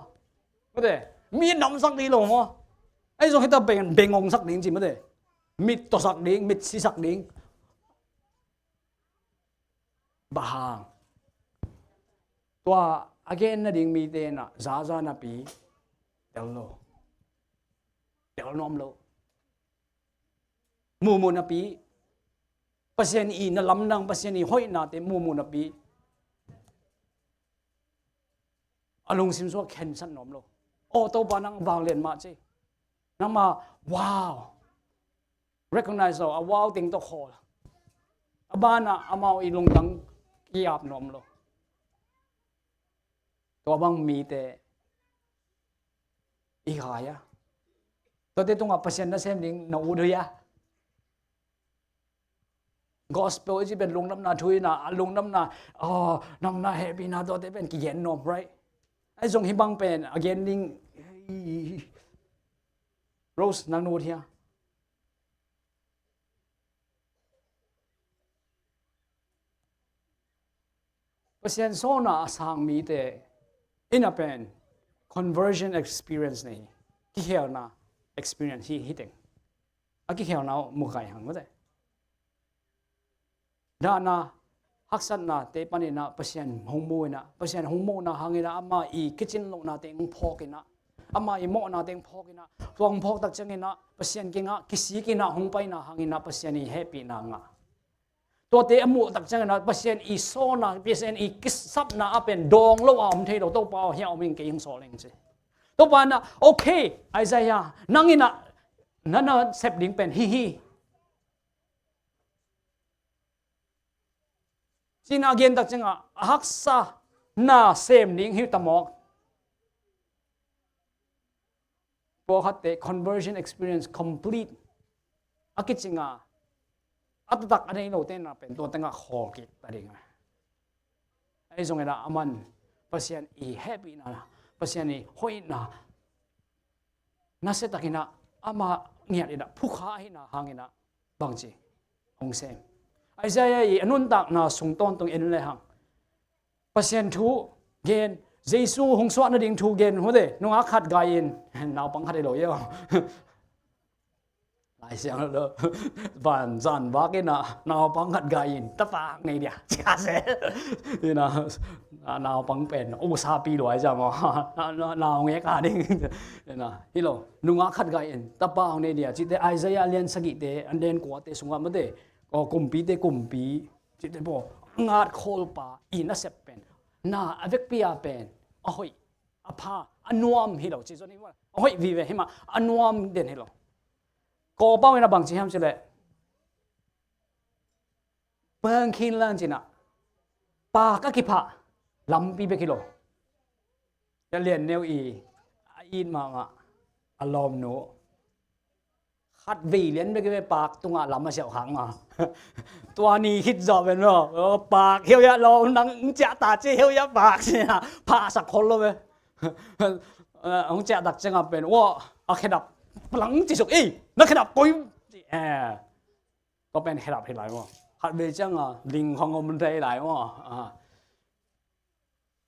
Mate, mi damsak ding hi lo maw? Ahi zong hita pen bengongsak ding ci mate, mit tawsak ding, mit sisak ding. Bang hang? Tua a gen nading mite inah zaza napi tel lo, tel nuam lo. Mumu napi, Pasian i na lamdang, Pasian i hoihnate mumu napi a lungsim sua khensat nuam lo. Aw Topa nang vanglian mah ci. Nangma wow, recognize lo, a wow teng tawh khawl. A banah amau i lungtang kiap nuam lo. Tua bang mite i khai a, tuate tungah Pasian nasem ding na ut uh hia? Gospel i ci pen lungdamna thu inah a lungdamna, aw, damna hehpihna tuate pen kigen nuam, right? Ahi zong hih bang pen a gen ding, Rose nang na ut hia? Pasian sawlna a sang mite inah pen conversion experience nei hi. Kikhelna experience hi, hi teng. A kikhelna uh mukai hang mate. Dahna haksatnate paninah Pasian hong mu inah, Pasian hong muhna hanginah ama i kicin lohnate hong phawk inah, ama i mawhnate hong phawk inah, tua hong phawk tak cianginah Pasian kingah kisik inah hong paina hanginah Pasian i hehpihna ngah. Tuate a muh tak cianginah Pasian i sawlna, Pasian i kisapna a pen dawng lo a om thei lo, Topa aw hia om ing, kei hong sawl ing ci. Topa inah okay Isaiah, nang inah na nasep ding pen hih hi. Cina gen tak ciangah a haksa na sem ding hi ta mawk. Pawlkhatte conversion experience complete a kicinga a taktak a nei lote na pen tua tengah khawl kik ta ding a. Ahi zongin ah aman Pasian i hehpihna, Pasian i hoihna nasia takin ah ama ngiat in ah phukha ahihna hangin ah bangci hong sem. Isaiah i a nuntakna sung tawntung en lehang Pasian thu gen, Jesu hong suah nading thu gen, hute nungak khat gai in, naupang khat hi lo ia. Lai Siangtho lo. Van zan vak in a, naupang khat gai in, tapa hong nei dia ci a se. Ina, naupang pen usapi lua hi cia maw. Nau ngek a ding. Ina, hi lo, nungak khat gai in, tapa hong nei dia cihte, Isaiah lian sagihte, a lian kuate sungah mate, aw, kumpite kumpi cihte paw, a ngat khawlpa i nasep pen, na a vekpi a pen a hoih, a pha, a nuam hi lo ci zong hi maw. A hoih vive hi mah, a nuam den hi lo. Kawpau in a bang ci hiam cih leh, pang khin lan cin a, pak a kiphah lampi bek hi lo. A lian neu i, a it mahmah, a lawmnu, khat vei lian bek hi ve, pak tungah lam a siauh khak mah. Tua ni khit zawh ven maw, pak heuh hiah lawm, nang ciah ta ci heuh hiah pak ci a, phahsak khol lo ve. Hong ciah tak ciangah pen, ua, a khedap, palang ci suk, ei, na khedap koi, ci, eh. Tua pen khedap hi lai maw. Khat vei ciangah ling khong om thei lai maw. Ah.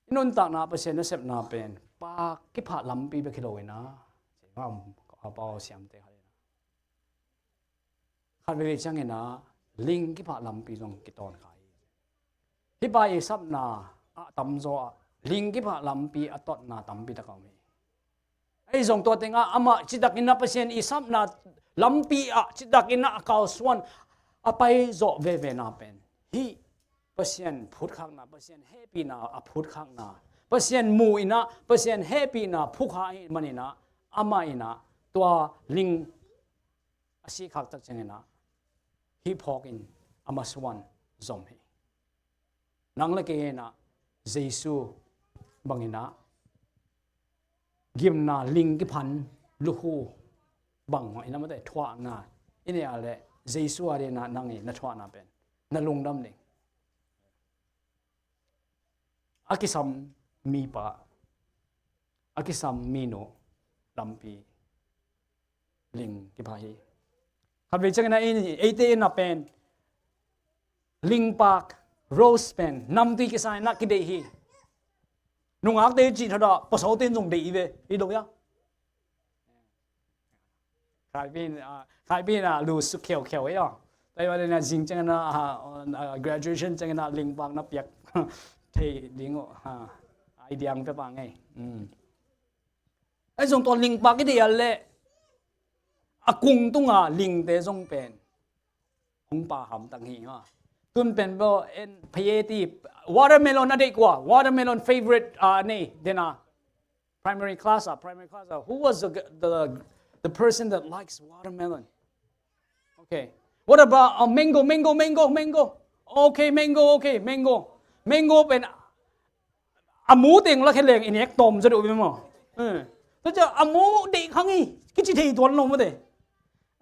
I nuntakna Pasian nasepna pen pak kiphah lampi bek hi lo ina, ci ngam, a pau siamte khat ina. Khat vei ciangin a, ling kiphah lampi zong kitawn kha hi. Hih pa i sapna a tamzaw ah ling kiphah lampi a totna tampi tak a om hi. Ahi zong tua tengah amah citakin a Pasian i sapna lampi ah citakin a kalsuan a paizawh vevena pen hih Pasian phutkhakna, Pasian hehpihna a phutkhakna, Pasian mu in a, Pasian hehpihna phukha ahih manin a, amah in a tua ling a sihkhak tak ciangin a, hih phawkin a masuan zom hi. Nang le kei in a, Jesu bangin a, gimna ling kiphan lukhu bang in a mate thuahna i neih a leh, Jesu a dingin a nang i na thuahna pen na lungdam ding. A kisam mipa, a kisam minu lampi ling kiphah hi. Khat vei ciangin a, eite in a pen lingpak, rose pen namtui kisa in a kideih hi. Nungakte cih thadah pasalte in zong deih hi ve, hi lo hia? Khaipin, ah, khaipin, ah, lu suk kheukheu ei aw. Taiwan in a zing ciangin a, ah, ah, graduation ciangin a lingpak na piak thei ding uh, ah, idea ang pia pa ngei. Mm. Ahi zong tua lingpak i deih a leh a kung tunga lingte zong pen hong pha hamtang hi ha. Tun pen bel en phei e ti, watermelon a deih kua, watermelon favorite, ah, nei, dena primary class ah, primary class ah, who was the, the, the person that likes watermelon? Okay. What about, uh, mango, mango, mango, mango? Okay, mango, okay, mango. Mango pen a mu teng la khe leng i nek tawm zaw deuh ve maw. Eh. Tua ciang a mu deih khang hi, kici thei tuan lo maw te.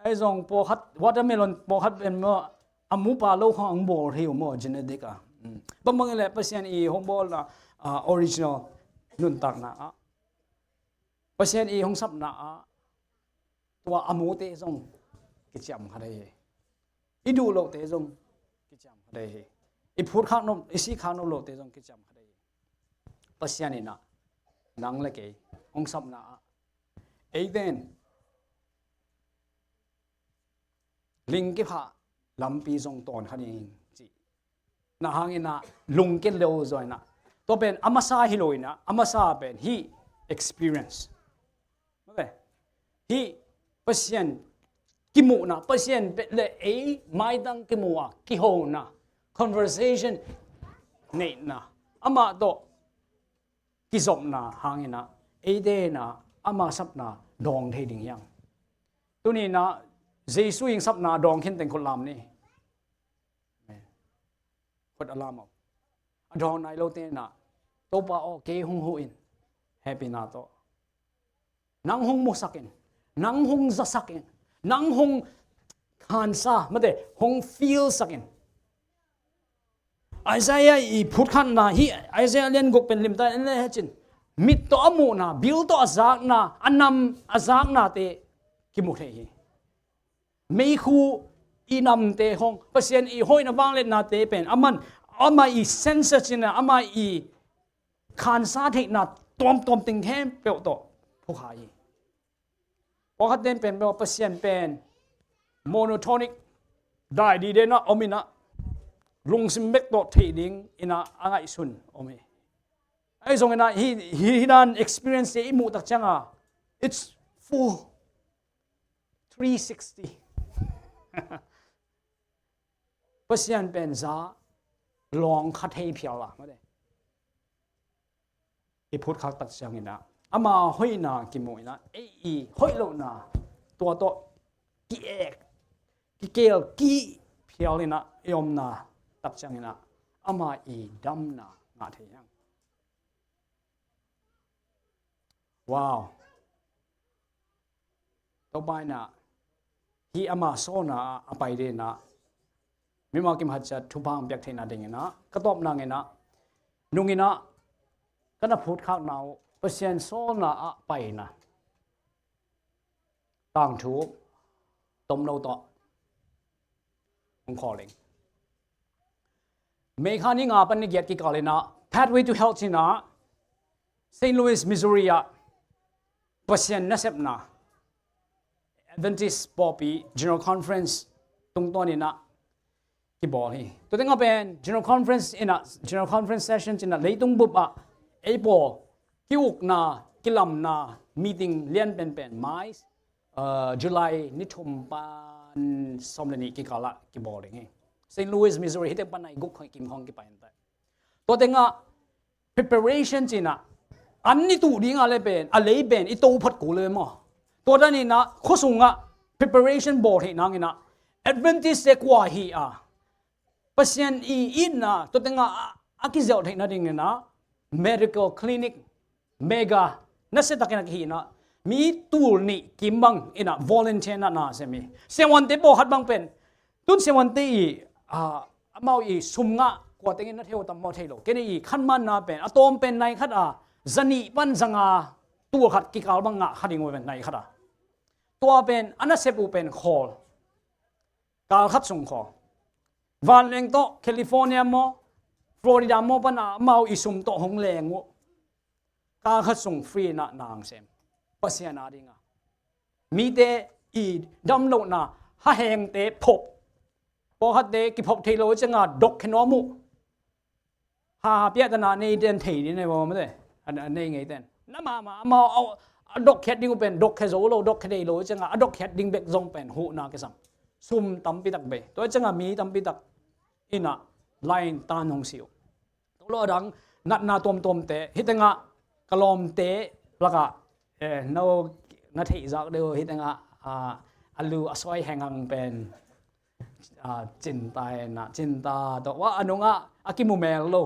Ahi zong pawlkhat, watermelon pawlkhat pen maw, a mu pa lo khang ang bawl hi uh maw, genetic ah. Mm. Bangbang i leh Pasian i hong bawlna, ah, original nuntakna ah, Pasian i hong sapna ah, tua a mute zong kiciam kha thei hi. I duh lohte zong kiciam kha thei hi. I phut khak nop, i sih khak nop lohte zong kiciam kha thei hi. Pasian in a, nang le kei hong sapna ah, eite in ling kiphah lampi zong tawn kha ding cih na hangin a, lungkia lo zaw in a, tua pen a masa hi lo in a, a masa pen hih experience. Mate. Hih Pasian kimuhna, Pasian pet le ei maitang kimuh a, kihona, conversation neihna, amah tawh kizopna hangin a, eite in a, ama sapna dawng thei ding hi hang. Tuni in a, Jesu in sapna dawng khin teng khut lam ni. Amen. Khut a lam uh. A dawng nai lote in a, Topa aw, kei hong huh in, hehpihna tawh. Nang hong musak in, nang hong zasak in, nang hong khansa, mate, hong feel sak in. Isaiah i phutkhatna hi, Isaiah lian guk pen limta in le hecin, mit tawh a muhna, bil tawh a zakna, a nam a zaknate kimu thei hi. Meikhu i namte hong, Pasian i hoihna vangliatnate pen, aman, ama i sense cina, ama i khansa theihna tuamtuam ting khempeuh tawh phukha hi. Pawlkhat ten pen bel Pasian pen monotonic dai dide na om ina, lungsim bek tawh theih ding ina a ngaihsun om hi. Ahi zong ina hi, hi, hi dan experience te i muh tak cianga, it's full three sixty. Pasian pen za lawng khat hei phial a, mate. I phut khak tak ciang ina ama hoihna kimu ina ei i hoih lohna tua tawh ki-ek, kikel, kiphial ina i omna tak ciang ina ama i damna ngah thei hiang. Wow. Topa ina hi ama sawlna a pai dina mima kim hat ciat thupha piak theihna dingina ka tawpna ngina nungina ka na phut khakna uh Pasian sawlna a paina tangthu tomno tawh hong khawl ing. May kha ni nga pan ni giat kikal ina Pathway to Health ina Saint Louis, Missouri ah Pasian nasepna Adventist pawlpi General Conference tungtawn ina kibawl hi. Tua tengah pen General Conference ina, General Conference session ina leitung bup ah ei pawl ki-ukna, kilamna meeting lian penpen mai, uh, July ni thum pan sawm le nih kikal ah kibawl ding hi. Saint Louis, Missouri, hi teng pan nai guk kim khong kipai ente. Tua tengah preparation cina an ni tuh dinga le pen a lei pen i to phot kul le maw? Tua dan ina khuasungah preparation bawl theih nangina Adventist te kua hi a Pasian i itna tua tengah a kizelh theihna dingina medical clinic mega nasia takin a kihina mi tul nih kim bang ina volunteer na na sem hi. Siavuante pawlkhat bang pen tun siavuante i, ah, amau i sum ngah kua tengin na thei uh tam maw thei lo. Kei ni i khanmanna pen a tawm pen nai khat a zanih pan zanga tul khat kikal bang ngah kha ding uh pen nai khat a tua pen a nasep uh pen khawl, kal khat sung khawl. Vanleng tawh California maw, Florida maw pana amau i sum tawh hong leng uh. Kal khat sung free na nang sem Pasian a dinga mite i damlohna hahengte phop. Pawlkhatte kiphop thei lo cianga dok khe nuam uh. Ha, ha piahtana nei den thei ding nei bawm te. A nei ngei ten na mahmah amau a dok khiat ding uh pen dok khe zo lo, dok khe dei lo cianga a dok khiat ding bek zong pen huhna kisam. Sum tampi tak bei tua cianga mi tampi tak ina line tan hong si uh. Tua lo a dang natna tuamtuamte hi tengah ka lawmte lakah, eh, no na theih zak deuh hi tengah, ah, a lu a suai henghang pen, ah, Cinta ina, Cinta tawh wa a nungah a kimu mel lo,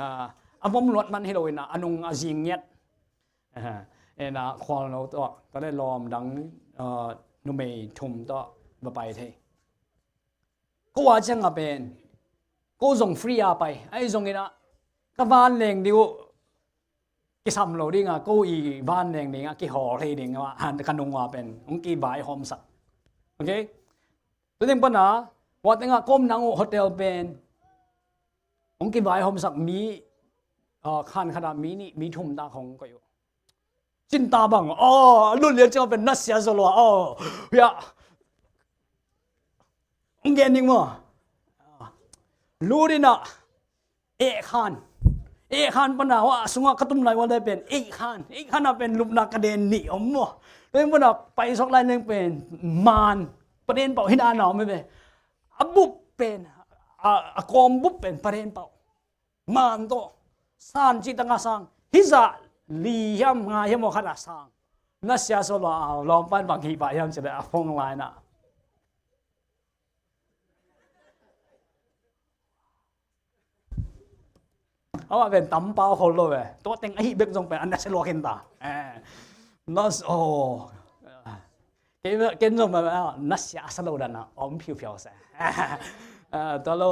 ah, a vom luat man hi lo ina a nung a zing ngiat. Ina Khualno tawh tua le lawm dang, ah, numei thum tawh va pai thei. Ko a cianga pen ko zong free a pai ahi zongina ka vanleng ding uh kisam lo dinga ko i vanleng dinga kihawl thei dinga ka nung ua pen hong kivaihawmsak. Okay. Tua ding pana wa tengah kawm nang uh hotel pen hong kivaihawmsak mi, ah, khan khata mi nih mi thum ta khong koih uh. Cinta bang, oh, a lut lian ciang pen nasia zaw lua, oh, ya. Hong gen ding maw? Lut ina eh khan, eh khan pana wa sungah ka tum lai wa le pen eh khan, eh khan a pen lupna ka den nih om maw? Pen pana paisok lai leng pen man paden pau hina na om pen a bup pen a, a kawm bup pen paden pau. Man tawh san cih tanga sang hizah li hiam nga hiam aw khat a sang nasia so lua a lawmpan bang hih pah hiam cih le a phong laina. Awa ven tam pau khol lo ve tua teng ahi bek zong pen a nasia lua khin ta. Eh. Nas oh. Ken zong ma nasia a sa lo dana om phiuphiau se. Tua lo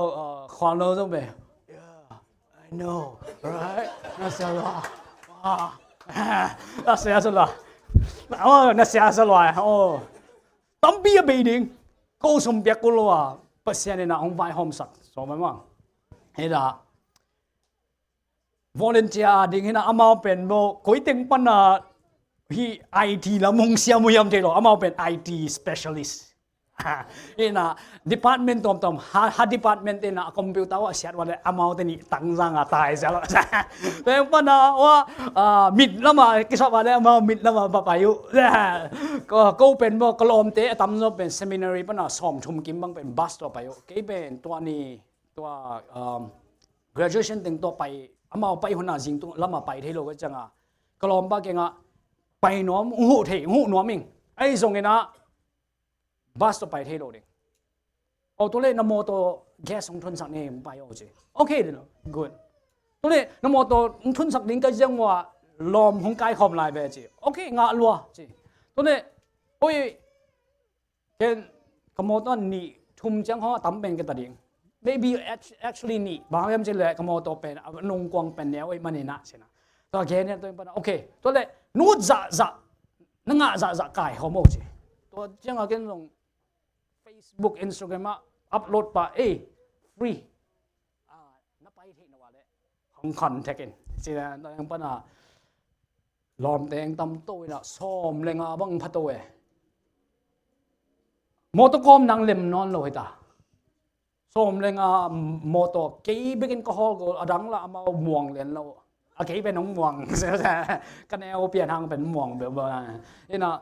khual lo zong be. Yeah, I know, right? Nasia lo. Nasia sa lo. Nasia sa lo. Oh. Tampi a bei ding. Ko sum piak ko lo a Pasian ina hong vaihawmsak. So ma ma. Heda. Volunteer ding hina amau pen bo koi teng pana hi I T lam hong siam uh hiam thei lo amau pen I T specialist. Ina, department tuamtuam, ha, ha department te ina, a computer uh a siat ua le, amau te nih tangzang a tai sia lo. Teng pana, ua, a, mit lama, kisap a le, amau mit lama pa pai uh. Ko, ko pen maw, ka lawmte, a tamzaw pen seminary pana, sawm thum kim bang pen bus tua pai uh. Kei pen, tua ni, tua, um, graduation teng tua pai, amau pai huna zing tu, lama pai thei lo ka cianga. Ka lawmpa kenga, pai nuam, uh thei, uh nuam ing. Ai zong ina, bus tawh pai thei lo ding. O, tule na mawtaw gas hong thunsak ni, hong pai o ci. Okay, ding lo. Good. Tule na mawtaw hong thunsak ding ka ziang ua lawm hong kaikhawm lai ve ci. Okay, ngah lua ci. Tule, oi, ken ka mawtaw nih thum ciang hong a tam pen ka ta ding. Maybe act-, actually nih. Bang hiam ci le ka mawtaw pen, a nungkuang pen neu oi manina ci na. Tua gen hian tua in pana. Okay, tule, nut zahzah. Na ngah zahzah kaikhawm o ci. Tua ciang a ken zong Facebook, Instagram ah upload pa, eh, free. Ah, na pai theih na ua le. Hong contact in. Ci na, na yang pana lawmte eng tam to ina, sawm le nga bang pha to e. Mawtaw kawm nang lem nawn lo hita. Sawm le nga mawtaw kei bekin ka hawl ko, a dang la amau muang lian lo. A kei pen hong muang. Ka neu pian hang pen muang bel ba. Ina,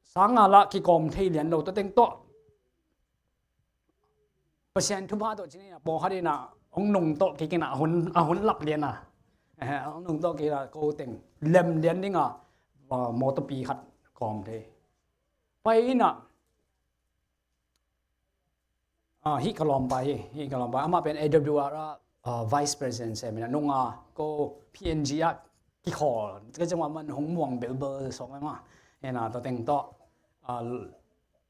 sang nga la kikawm thei lian lo, tua teng tawh. Pasian thupha tawh cin ina, pawlkhat ina, hong nung tawh kik ina, a hun, a hun lap lian a. Eh, hong nung tawh kik ina, ko teng lem lian ding a, ah, mawtawpi khat kawm thei. Pai ina, ah, hih ka lawmpa hi, hih ka lawmpa. Amah pen A W R ah, ah, Vice President sem ina, nunga ko P N G ah kikhawl. Ka ciang man hong muang belbel sawk ema. Ina, tua teng tawh, ah,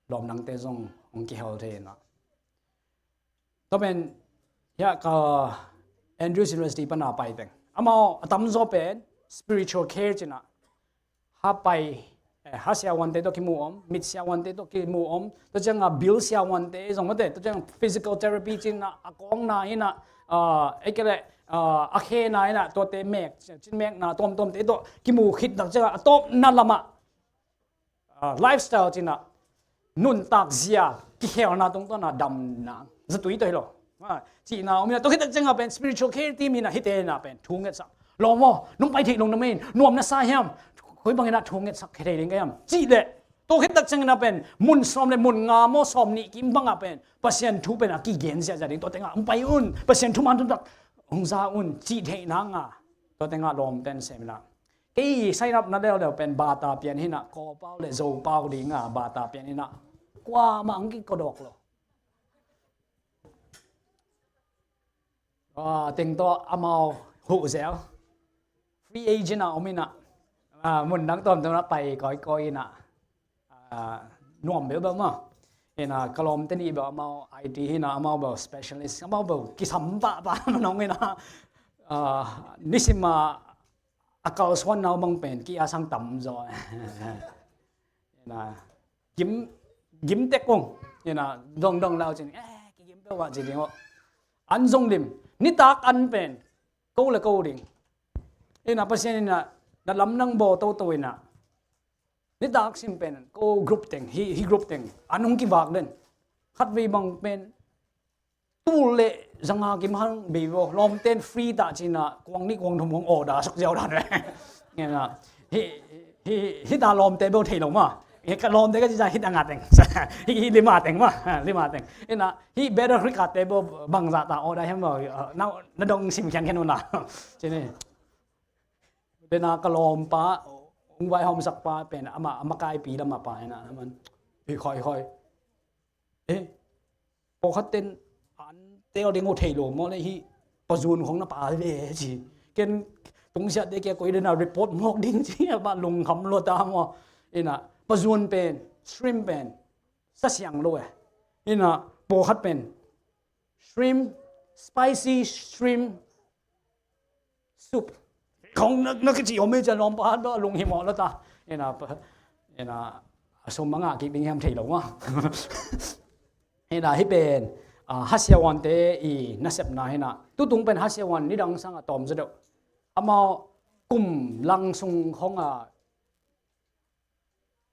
lawmnangte zong hong kihel thei ina. Tua pen, hia ka Andrews University pana pai teng. Amau, a tamzaw pen, spiritual care cina. Ha pai, eh, ha siavuante tawh kimu om, mit siavuante tawh kimu om, tua cianga bil siavuante, zong mate, tua ciang physical therapy cina, a kawngna ina, ah, ei kele, ah, a khena ina, tuate mek, cin mekna, tuamtuamte tawh kimu khit nak cianga, a tawpna lama, ah, lifestyle cina, nuntak zia, kikhelna tungtawna damna zatui tawh hi lo. Ah, cihna om ina, tua khit tak cianga pen spiritual care team ina hite ina pen thu ngetsak. Lawm aw, nong pai theih lo na mei, nuam na sa hiam? Koi bang ina thu ngetsak thei ding ka hiam? Cih leh, tua khit tak ciang ina pen mun sawm le mun nga maw sawm nih kim banga pen Pasian thu pen a kigen ziahziah ding, tua tenga hong pai un, Pasian thu man thu tak hong za un, cih theih nanga, tua tenga lawmten sem ina. Kei sign up na leuleu pen bata pian hina, Kawpau le Zopau dinga bata pian hina. Kuamah ang kikodawk lo. Ah, teng tawh amau huh zel. Free agent a om ina. Ah, mun dang tuamtuam na pai kawikawi ina. Ah, nuam beuh beuh ma. Ina, ka lawmte nih beuh amau I T hina, amau beuh specialist, amau beuh kisam pahpah manong ina. Ah, nisim a a kalsuan nau bang pen ki a sang tam zaw. Ina, gim, gim tek ung. Ina, dong dong lau cin, eh, kigim peuh ah ci ding aw. An zong lim, nitak an pen ko le ko ding. Ina, Pasian ina, na lam nang bawl toto ina. Nitak sim pen ko group teng, hi, hi group teng an hong kivak den. Khatvei bang pen tul le zanga kim hang bei vo, lawmten free ta cina, kuang nih kuang thum hong order sak ziau dan ve. Ngena, hi, hi, hi ta lawmte beuh thei lo ma. Hi ka lawmte ka ci ca hi ta nga teng. Hi, hi lima teng ma, lima teng. Ina, hi better hrikatte beuh bangza ta order hiam lo, na, na dong sim khian khian una. Cini. Tena ka lawmpa, hong vaihawmsak pa pen, ama, ama kaipi lama pa ina, aman. Hi khoi khoi. Eh, pawlkhat ten an tel ding uh thei lo maw le hi pazun khong na pa ve ci. Ken tungsiahte kia koi dena report mawk ding ci, a mah lungkham lua ta maw. Ina, pazun pen, shrimp pen, sa siang lo eh. Ina, pawlkhat pen, shrimp, spicy shrimp soup. Khong na, na kici om hi cia lawmpa do lunghimawh lo ta. Ina, pa, ina, a sum a ngah kik ding hiam thei lo ma. Ina, hi pen, ah, hasiavuante i nasepna hina. Tutung pen hasiavuan nidang sanga tawm zaw deuh. Amau kum lang sung khonga,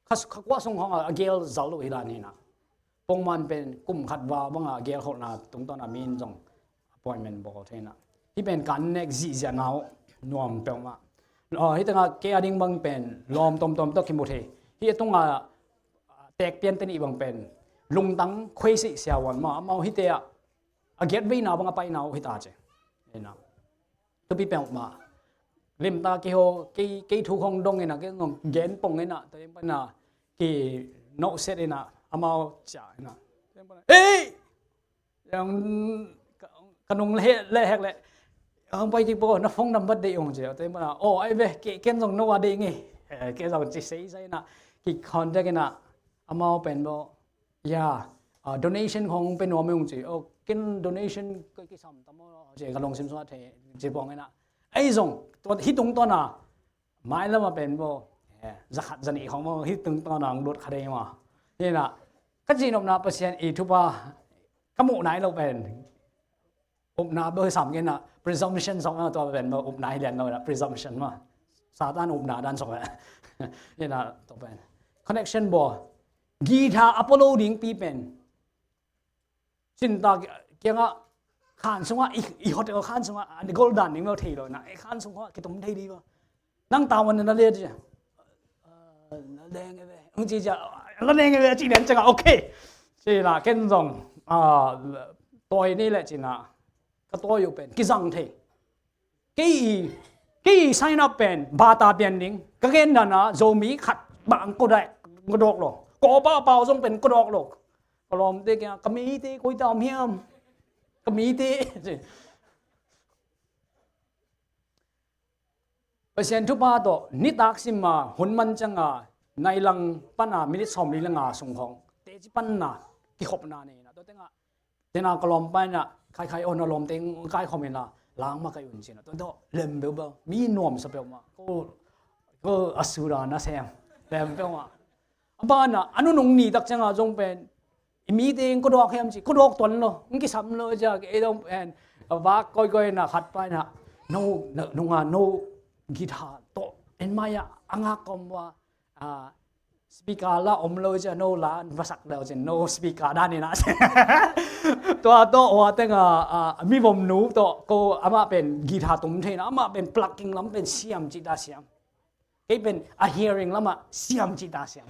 kha, kha kua sung khonga a gel zal lo hi dan hina. Pongman pen kum khat val banga gelkholhna tungtawna mi in zong appointment bawl thei na. Hih pen kan nek zihziahna uh nuam peuhmah. Aw, hih tengah kei a ding bang pen lawm tomtom tawh kimu thei. Hih a tunga tekpian te nih bang pen lungtang khuaisih siavuan mah, amau hihte ah a giat veina bang a paina uh hita ci. Ina. Tupi peuhmah limta kiho, kei, kei thu khong dong ina, kei ngong gen pong ina, tua ina pana ki nohset ina, amau cia ina. Ei! Yang ka, ka nung le, le hek le. Ang pai ti po, na phone number dei ong cia. Tua ina pana, oh, ai ve, ke, ken zong no a dei nge. Eh, ke zong ci sei sai ina. Ki contact ina, amau pen bo. Ya, ah, donation khong pen nuam ung ci. Oh, ken donation ka kisam tam aw ci, ka lungsim suak thei ci pong ina. Ei zong, tua, hih tungtawna, mai lama pen bo, eh, zakhat zanih khong bo, hih tungtawna ang lut kha dei ma. Hih na, ka cinopna Pasian i thupha, ka muh nai lo pen. Upna bo sam kei na, presumption song na tua pen bo, upna hi lian lo na, presumption ma. Satan upna dan song na. Hih na, tua pen. Connection bo. Guitar a polo ding pi pen. Cinta kiangah khan sungah i, i hotel khan sungah a gol dan ding lo thei lo na, i khan sungah kitum thei ding lo. Nang tawan na le cia. Na leng e ve. Ang ci cia, na leng e ve, ci lian ciangah, okay. Ci na ken zong, ah, tawi ni le ci na, ka tawi uh pen kizang thei. Kei i, kei i sign up pen bata pian ding. Ka gen dana Zomi khat bang ko dai, ko dawk lo. Ko pa pau zong pen ko dawk lo. Ka lawmte kia, ka mite koi tam hiam. Ka mite. Pasian thupha tawh nitak sima hun man cianga nai lang pana minit sawmli le nga sung khong teci panna kikhopna nei na. Tua tengah tena ka lawmpa ina, khai khai on a lawmte kaikhom ina, lang ma kai un cina. Tua tawh lem beuh beuh, mi nuamsa peuhmah. Ko, ko a sura na sem lem peuhmah. A bana a nunung ni tak cianga zong pen i mite in ko dawk hiam ci, ko dawk tuan lo, in kisam lo cia, ei dong pen a vak koikoi na khat pa ina, no, no, nunga no guitar tawh en mai-ah a ngak kom ua, a, speaker la om lo cia, no la va sak lo cin, no speaker dan ina. Tua tawh hua tenga, a, mi vom nu tawh ko amah pen guitar tum theina, amah pen plucking lam pen siam cita siam. Kei pen a hearing lamah siam cita siam.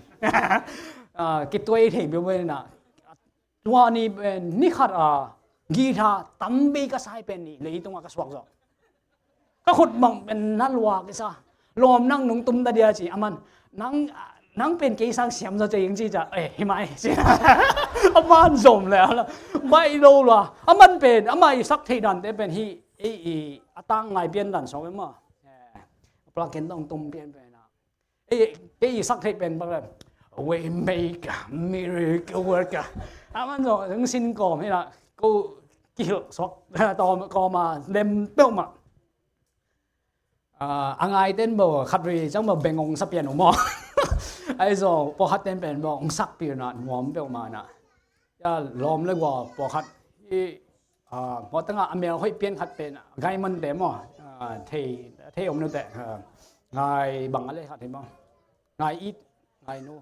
A, kituai thei beuh beuh ina. Tua ni pen ni khat a guitar tampi ka sai pen ni leitungah ka suak zawh. Ka khut bang pen na luak i sa. Lawm nang nung tum ta dia ci, aman. Nang, nang pen kei sang siam zaw cia ing ci cia. Eh, hi mai ci. Aman zom le ala. Baih lo lua. Aman pen, amah i sak theih dante pen hi, ei, i, a tang ngai pian dan sawm e maw. Eh, a plug in tong tum pian pen a. Ei, kei i sak theih pen bang le. We make a miracle worker. Aman zong, zong sin kawm hi la. Ko kihilh suak, tawm kawma, lem peuhmah. A, a ngai ten bo, khat ri, cang bo, beng ong sa pian uh maw. Ai zong, pawlkhat ten pen bo, ong sak pian uh na, nuam peuhmah na. Ya, lawm le gua, pawlkhat. I, a, maw tangah a mel hoih pian khat pen, Gaiman te maw, a, thei, thei om nute, a, Ngai bang a le khat hi maw. Ngai it, Ngai nu.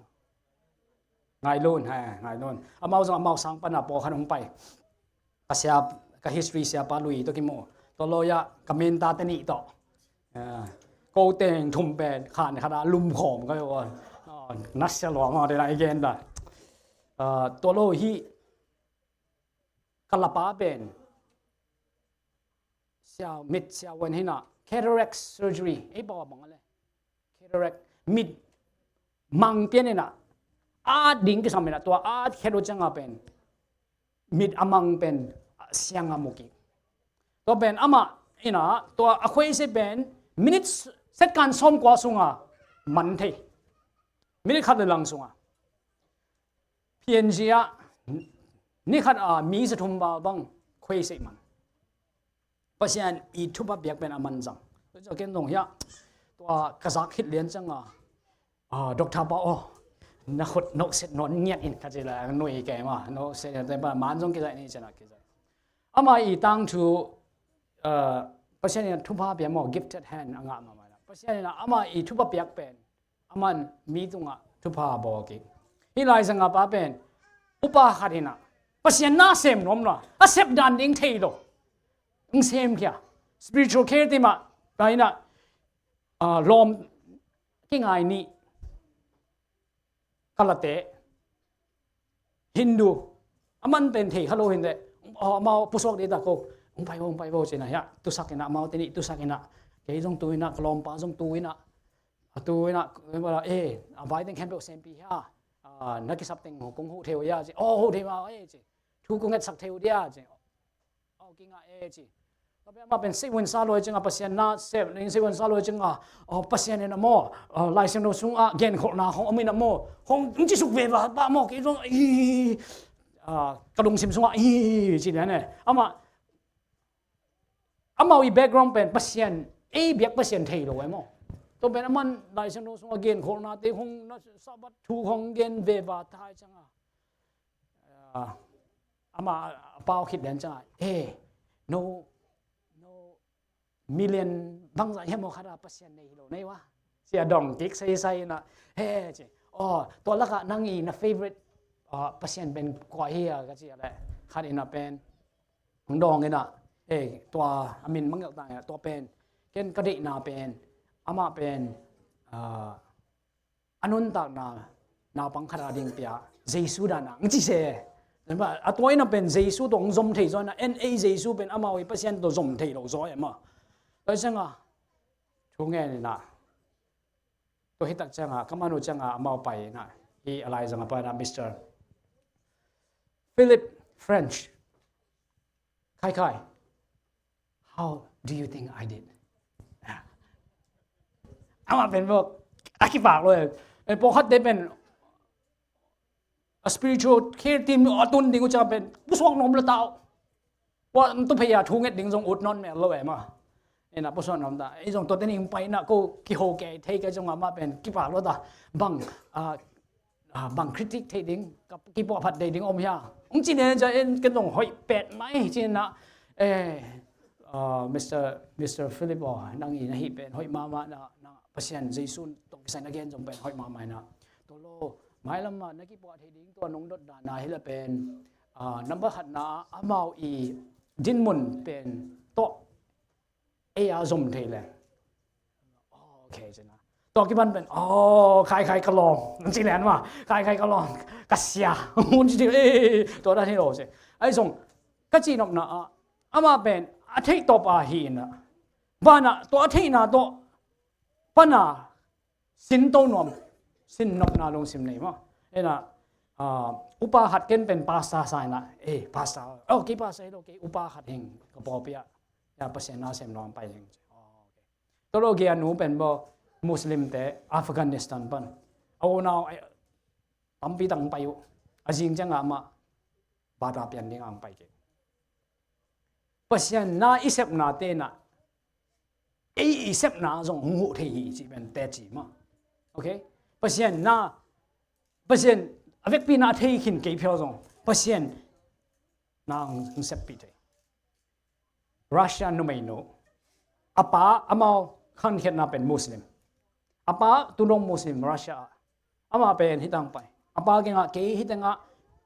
Ngai lun, ha, Ngai lun. Amau zong, amau sang pana pawlkhat hong pai. Ka sia, ka history siapa lui tawh kimu. Tua lo ya, ka menta te nih tawh. A, ko teng thum pen, khan khat a lum khawm ka yo. A, na sia lua maw, te na i gen da. A, tua lo hi, ka lapa pen. Siau, mit siau wan hina, cataract surgery, ei bawa bang ale. Cataract, mit mang pian ina, at ding kisam ina, tua at khet uh cianga pen, mit a mang pen, siang a muki. Tua pen, ama ina, tua a khuaise pen, minute second sawm kua sunga, man thei. Minute khat le lang sunga. P N G ah, ni khat a mi za thum val bang khuaise man. Pasian i thupha piak pen a man zang. Tua ken dong hia, tua ka zak khit lian cianga, a, doctor pa aw, na khut no set non ngiat in ka ci la, nui ke ma, no set in te pa man zong kizai ni cina kizai. Ama i tang thu, a, Pasian in thupha piak maw, gifted hand a ngah ma ma na. Pasian in ama i thupha piak pen, aman mi tungah thupha bawl kik. Hih lai zanga pa pen, upa khat in ah Pasian na sem nuam lo, a sep dan ding thei lo. Ng sem khia. Spiritual care team ah, tua in ah, ah, lawm kingai nih ka late, Hindu, a man pen thei kha lo hi inteh, aw, amau pusuak ding ta ko, hong pai vo, hong pai vo ci-in ah, hiah, tusak in ah, amau te nih tusak in ah, kei zong tu in ah, ka lawmpa zong tu in ah, a tu in ah, eh, a vai teng khempeuh sempih hia, ah, na kisap teng kong huh thei uh hia ci, aw, huh thei mah e ci, thu kong ngetsak thei uh dia ci. Aw, kingah e ci. Tua pen amah pen seivuan sa luai ciangah Pasian na sem, seivuan sa luai ciangah, aw, Pasian in ah maw, aw, Lai Siangtho sungah genkholhna khong om in ah maw, khong ci suk veve pah maw, kei zong, ih, ah, ka lungsim sungah, ih, ci lian e. Amah, amau i background pen Pasian, ei biak Pasian thei lo e maw. Tua pen aman Lai Siangtho sungah genkholhnate khong, na Sabbath thu khong gen veve thei ciangah, ah, amah a pau khit lian ciangah, eh, no, no, million bangzah hiam aw khat a Pasian nei hi lo nei ua, ci-a dong kik seisai in ah, he ci, aw, tua lakah nang i na favorite, ah, Pasian pen kua hi a ka ci a leh, khat in ah pen hong dawng in ah, eh, tua a min mangngilh ta in ah, tua pen ken ka deihna pen, amah pen, ah, a nuntakna naupang khat a ding pia Jesu dan a ng ci se. A tua in ah pen Jesu tawh ng zom thei zaw in ah, en ei Jesu pen amau i Pasian tawh zom thei lo zaw e maw. Tua ciangah thu ngen in ah, tua hi tak ciangah ka man uh ciangah amau pai in ah, hi a laizang a pa in ah, Mister Philip French, Khai Khai, how do you think I did? Amah pen bawk a kipak lo e. Eh, pawlkhatte pen a spiritual care team a tun ding uh ciang pen pusuak nuam lo ta uh. Tua tu phei a thu nget ding zong ut nawn mel lo e maw. Ina pusuak nuam ta. Ei zong tua teni hong pai in ah ko kiho kei thei ka zong amah pen kipak lo ta. Bang, ah, ah, bang critic thei ding, ka kipuah phat dei ding om hia. Hong ci nen cia en ken zong hoih pet mai ci-in ah, eh, ah, Mister, Mister Philip aw, nang i na hih pen hoih mahmah na, na Pasian Jesu tawh kisai na gen zong pen hoih mahmah in ah. Tua lo, mailam ah na kipuah thei ding tua nong dot dan a hi leh pen, ah, number khatna ah amau i dinmun pen tawh ei a zom thei leh. Oh, okay, ci-in ah. Tua kipan pen, oh, Khai Khai ka lawm. Ci lian mah, Khai Khai ka lawm. Ka sia. Hun ci, eh, tua dan hi lo ci. Ahi zong, ka cihnopna ah, amah pen, a theih tawp a hi in ah. Banah, tua a theihna tawh, pan a, sin to nuam, sin nopna lungsim nei maw. Ina, ah, upa khat ken pen pastor sa in ah, eh, pastor, oh, kei pastor hi lo, kei upa khat hing, ka pawlpi ah. Ya, Pasian na sem nuam pai hing. Oh, okay. Tua lo gei a nu pen bawk Muslim te Afghanistan pan. A unau, eh, tampi tak pai uh. A zing ciangah amah bata pian ding ang pai kei. Pasian na i sepna te in ah, ei i sepna zong hong huh thei hi ci pen te ci maw. Okay? Pasian na, Pasian a vekpi na a thei khin kei phial zong Pasian na hong, hong seppi thei. Russia numeinu. A pa amau khankhiatna pen Muslim. A pa tudong Muslim Russia ah. Amah pen hitang pai. A pa kiangah kei hitengah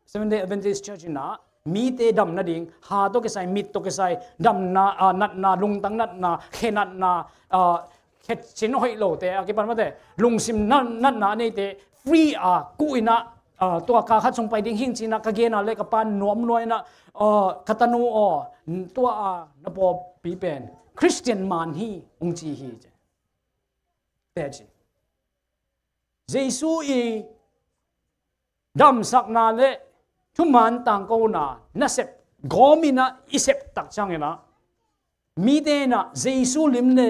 Seventh Day Adventist Church in ah mite dam nading, ha tawh kisai, mit tawh kisai, damna, ah, natna, lungtang natna, khe natna, ah, khe cin hoih lote, a kipan mate, lungsim na, natna a neite, free a, kuh in ah, ah, tua ka khat sung pai ding hing ci-in ah ka gen a leh ka pa nuam lua in ah, ah, ka tanu aw, tua a na pawlpi pen Christian man hi, ung ci hi ci. Te ci. Jesu i damsakna le thuman tangkona nasep gawm in ah i sep tak ciangin ah mite in ah Jesu lim le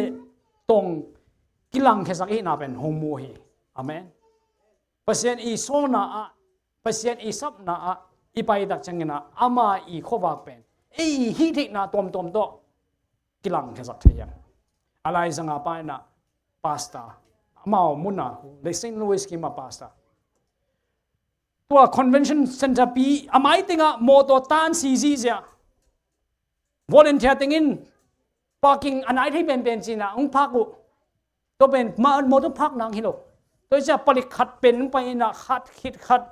tong kilangkhiasak ihna pen hong mu hi. Amen. Pasian i sawlna ah, Pasian i sapna ah i pai tak ciangin ah ama i khuavak pen ei i hih theihna tuamtuam tawh kilangkhiasak thei hiam? A laizang a pa in ah pastor, amau mun ah, le Saint Louis kim ah pastor. Tua convention center pi a mai tengah mawtaw tan si zihziah. Volunteer tengin parking a nai thei penpen ci-in ah hong phak uh. Tua pen ma, mawtaw phak nang hi lo. Tua hi ciah palik khat pen hong pai in ah khat khit khat.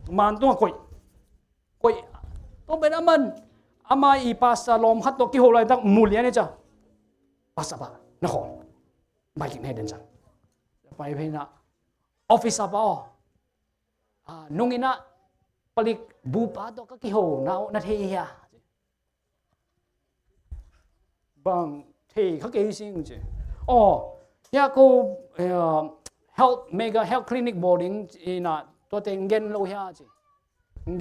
man tungah koih. Koih. Tua pen a man, ama i pastor lawm khat tawh kiho laitak mu lian i cia. Pastor pa, na khawm. Bai kik na hi den cia. Pai phei na. Officer pa aw. Ah, nung inah palik bupa tawh ka kiho na, na thei hia? Bang thei kha kei sing ci. Aw, hia ko, eh, health, mega health clinic boarding inah tua teng gen lo hia ci.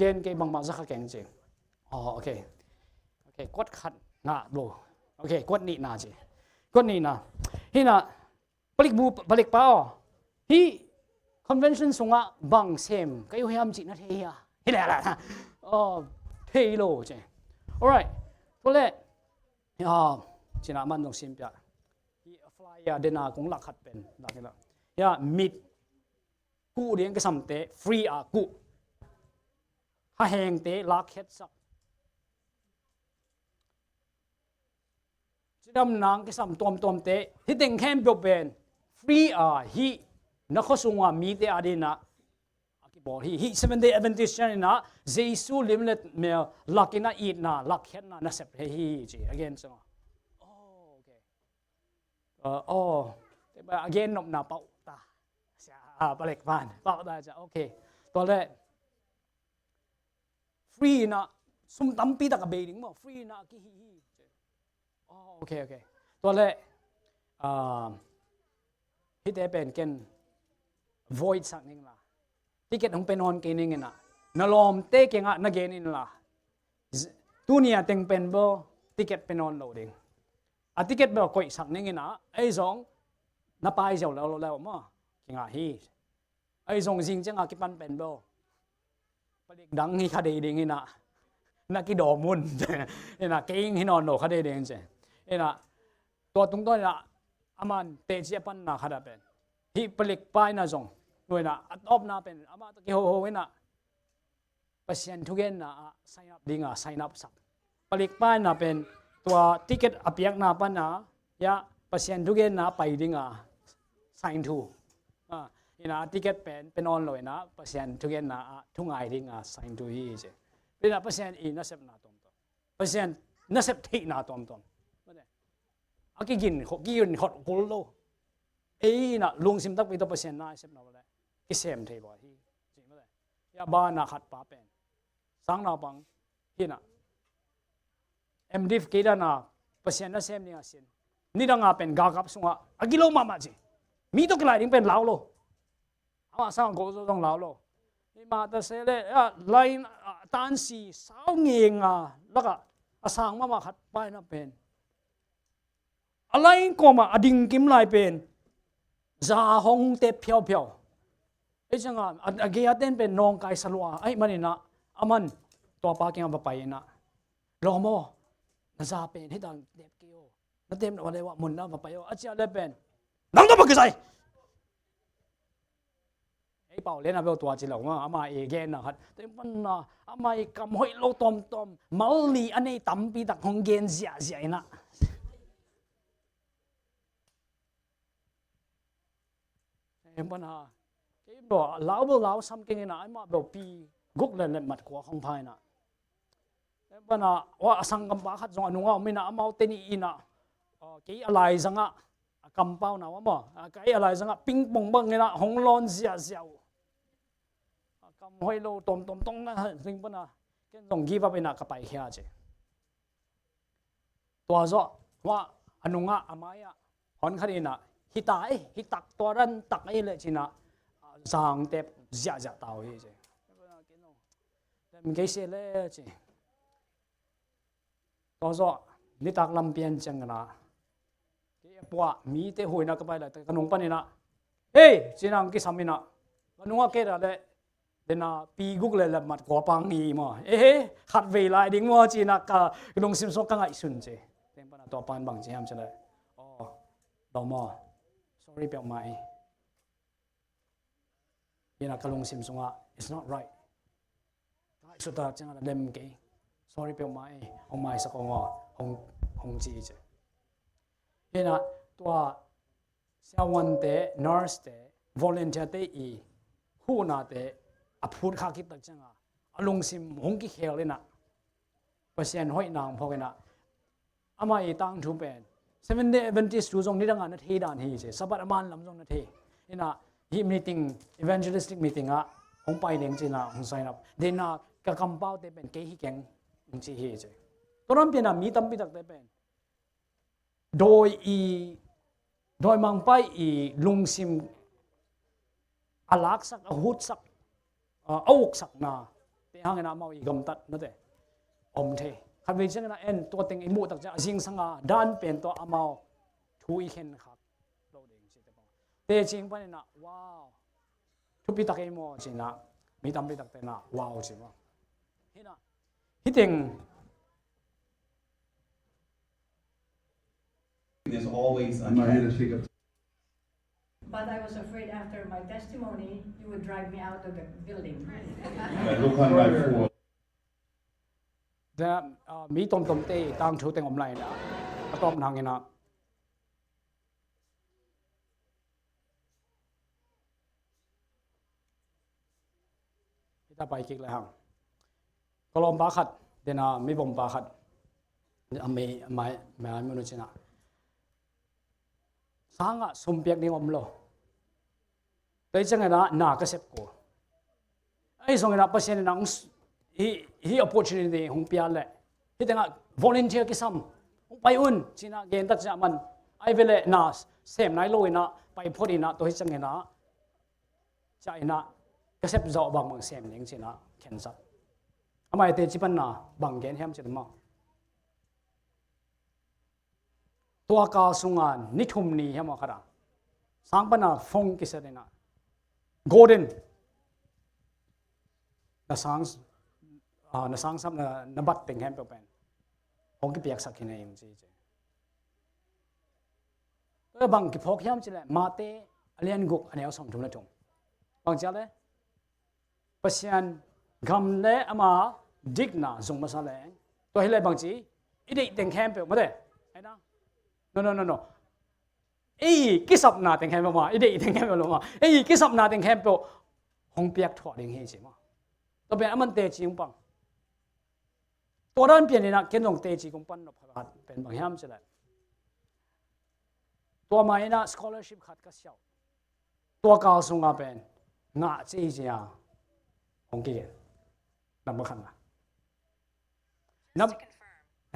Gen kei bangmah za kha keng ci. Aw, okay. Okay, kuat khat ngah lo. Okay, kuat nihna ci. Kuat nihna. Hinah, palik bu, palik pa aw. Hih convention sungah bang sem ka hi uh hiam cih na thei hia? Hi leh la. Oh, thei lo ci. Alright. Tua leh, ah, cinah man zong sim pia. Hih a flyer dena kong lak khat pen. Lak hi la. Ya, mit kuh ding kisamte free a kuh. Kha hengte lak khetsak. Cidam nang kisam tuamtuamte, hih teng khempeuh pen free a hih na khua sunga mite adinah a kibawl hi. Hih Seventh Day Adventist cian inah Jesu lim le mel lakinah itna, lakkhiatna na sep thei hi ci. A gen ciangah. Oh, okay. Uh, oh, a gen nopna pauh ta. Sia, ah, palek pan, pauh ta cia. Okay. Tua leh free inah sum tampi tak a bei ding maw, free inah a kihi hi. Oh, okay, okay. Tua leh, ah, hihte pen ken void sak ning la. Ticket hong pe nawn kei ning inah. Na lawmte kiangah na gen in la. Tuni a teng pen bo ticket pe nawn lo ding. A ticket bel koihsak ning inah. Ei zong na pai ziau lo lo leu maw. Kingah hi. Ahi zong zing cianga kipan pen bo. Palik dang hi kha dei ding inah. Na kidawm un. Inah kei hi nawn lo kha dei ding ci. Inah tua tungtawn inah aman teci a panna khat ah pen. Hih palik pa inah zong. Nuainah a tawpna pen. Amah tawh kihoho inah. Pasian thugenna ah sign up dinga sign up sak. Palik pa inah pen tua ticket a piakna pana, ya, Pasian thugenna pai dinga sign thu. Ah, inah ticket pen, pe nawn lo inah Pasian thugenna ah thungai dinga sign thu hi ci. Inah Pasian i nasepna tuamtuam. Pasian nasep theihna tuamtuam. A kigin khawh, kigin khawh kul lo. Ei inah lungsim takpi tawh Pasian na i sepna vale. Kisem thei lo hi. Ci male. Ya bana khat pa pen. Sang naupang hinah. M.Div kei dana Pasian nasem ding a sin. Nidanga pen galkap sungah a gilo mahmah ci. Mi tawh kilai ding pen lau lo. Amah sang goh zo zong lau lo. Himah ta se le, ah, line, ah, tansi sau ngenga lakah a sang mahmah khat pa inah pen. A line kawmah a dingkim lai pen za hong tep phiauphiau. Ei cianga a, a gei a ten pen nawngkai sa lua ahih maninah aman tua pa kiangah va pai inah, lawm aw, na za pen hita tep kei aw. Na tep na va leu ah mun na va pai aw a cia le pen, nang tawh va kisai. Ei pau lian a beuh tua ci lo ma, ama i genna khat. Teng panna, ama i kam hoih lo tawmtawm, mal li a nei tampi tak hong gen ziahziah inah. Teng panna, kei beuh, lau beuh lau sam keng inah, ai mah beuh pi guk le le mat kua hong pha inah. Teng panna, wa a sanggampa khat zong a nungah om inah, amau teni inah, kei a laizangah, a kampau na uh a maw. A, kei a laizangah pingpong bang inah hong lawn ziahziah uh. A kam hoih lo tawmtawm tong na zing pana ken zong give up inah ka paikhia ci. Tua zawh, wah, a nungah a mai-ah hon khat inah, hita ei, hitak tua dan tak ei le cinah, a, zangtep ziahziah tau hi ci. Dem kei se le ci. Tua zawh nitak lam pian ciangin ah kei a puah mite huina ka pai lai ka nung panin ah, "Hei," ci-in ah kisam in ah ka nungah kei dah leh dena pi guk le lepmat kua pang hi maw, "Eh, khat vei lai ding maw," ci-in ah ka lungsim sungah ka ngaihsun ci. Teng pan ah tua pan bang ci hiam cih leh, "Aw, tua maw, sorry peuhmah ei." Hi-in ah ka lungsim sungah, "It's not right." Ka ngaihsut a ciangin a lem kei. "Sorry peuhmah ei, hong maisak hong aw," hong, hong ci ci. Hi-in ah tua siavuante, nurse-te, volunteer-te i huhnate a phut khak khit tak ciangin a lungsim hong kikhel in a, Pasian hoihna hong phawk in a, amah i tangthu pen Seventh Day Adventist thu zong nidang a na thei dan hi ci. Sabbath a man lam zong na thei. In a, hih meeting, evangelistic meeting ah hong pai ding ci-in a hong sign up. Deihna ka kampaute pen kei hi keng hong ci hi ci. Tua dan pen a mi tampi takte pen dawi i, dawimangpa i lungsim a laksak, a hutsak, a, a uksakna te hangin amau i gamtatnate om thei. Khatvei ciangin a en, tua teng i muh tak ciang a zingsang a dan pen tawh amau thu i khen khak lo ding ci te pang. Teci panin a, wow, thupi tak ei maw ci-in a, mi tampi takte in a wow ci maw. Hi in a, hih teng There's always a I'm not here to take up. But I was afraid after my testimony, you would drive me out of the building. But look on my phone. Tua, ah, mi tomtomte i tangthu teng om lai in a, a tawp nang in a, hita pai kik le hang. Ka lawmpa khat, deihna mi bompa khat, a mei, a mai, mai mun uh ci-in a, sang ah sum piak ding om lo. Tua ciangin a na ka sep kul. Ahi zongin a Pasian in a hong s-, hih, hih opportunity hong pia leh, hih teng ah volunteer kisam, hong pai un ci-in a gen tak ciang a man, ahi ve leh na sem nai lo in a pai phot in a, tua hi ciangin a, ciah in a, ka sep zawh bangbang sem ding ci-in a khensat. Amah i teci panin a bang gen hiam cih leh maw, tua kal sungah ni thum ni hiam aw khat a, sang panin a phone kiset in a, "Gordon, na sang, ah, na sangsap na, na bat teng khempeuh pen hong kipiaksak hi na ing," ci ci. Tua bang kiphawk hiam cih leh Mate a lian guk a neu sawmthum le thum. Bang ci a leh, Pasian gam le ama dikna zong masa leng, tua hi leh bangci, i deih teng khempeuh, mate. Ai na. No, no, no, no. Ei kisapna teng khempeuh mah, i deih teng khempeuh lo mah. Ei kisapna teng khempeuh hong piak thuah ding hi ci mah. Tua pen a man teci hong pang. Tua dan pian in a ken zong teci kong pan nop khat pen bang hiam cih leh, tua mah in a scholarship khat ka siauh. Tua kal sungah pen ngah ci ci a hong kigen. Number khatna. Nam-,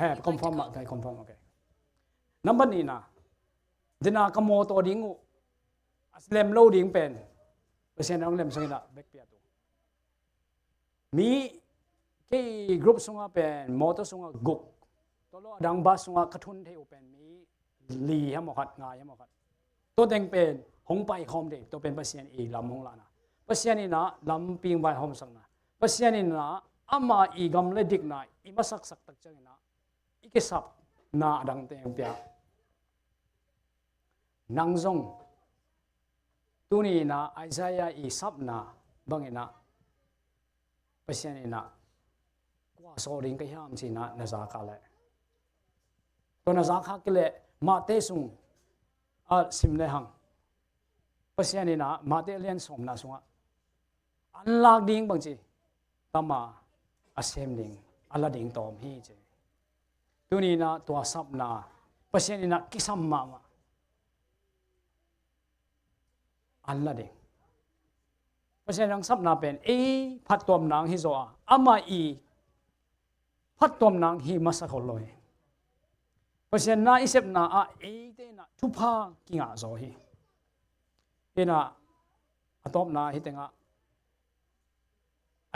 he, confirm mah, confirm, okay. Number nihna. Deihna ka mawtaw ding uh a lem lo ding pen Pasian in hong lemsak in a bek piak uh. Mi, kei group sungah pen mawtaw sungah guk, tua lo a dang bus sungah ka thun thei uh pen mi li hiam aw khat, nga hiam aw khat. Tua teng pen hong pai khawm ding, tua pen Pasian i lam hong lahna. Pasian in a lampi hong vaihawmsakna. Pasian in a ama i gam le dikna i masaksak tak ciangin a i kisapna a dang teng piak. Nang zong tuni in a Isaiah i sapna bangin a Pasian in a kua sawl ding ka hiam ci-in a na za khak leh, tua na za khak kei leh Mate sung a sim le hang, Pasian in a Mate lian sawmna sungah an lak ding bangci, tama a sem ding, a la ding tawm hi ci. Tuni in a tua sapna, Pasian in a kisam mahmah, an la ding. Pasian in a sapna pen ei phattuamna hi zaw a, ama i phattuamna hi masa khol lo hi. Pasian na i sepna ah eite in a thupha kingah zaw hi. In a, a tawpna hi teng ah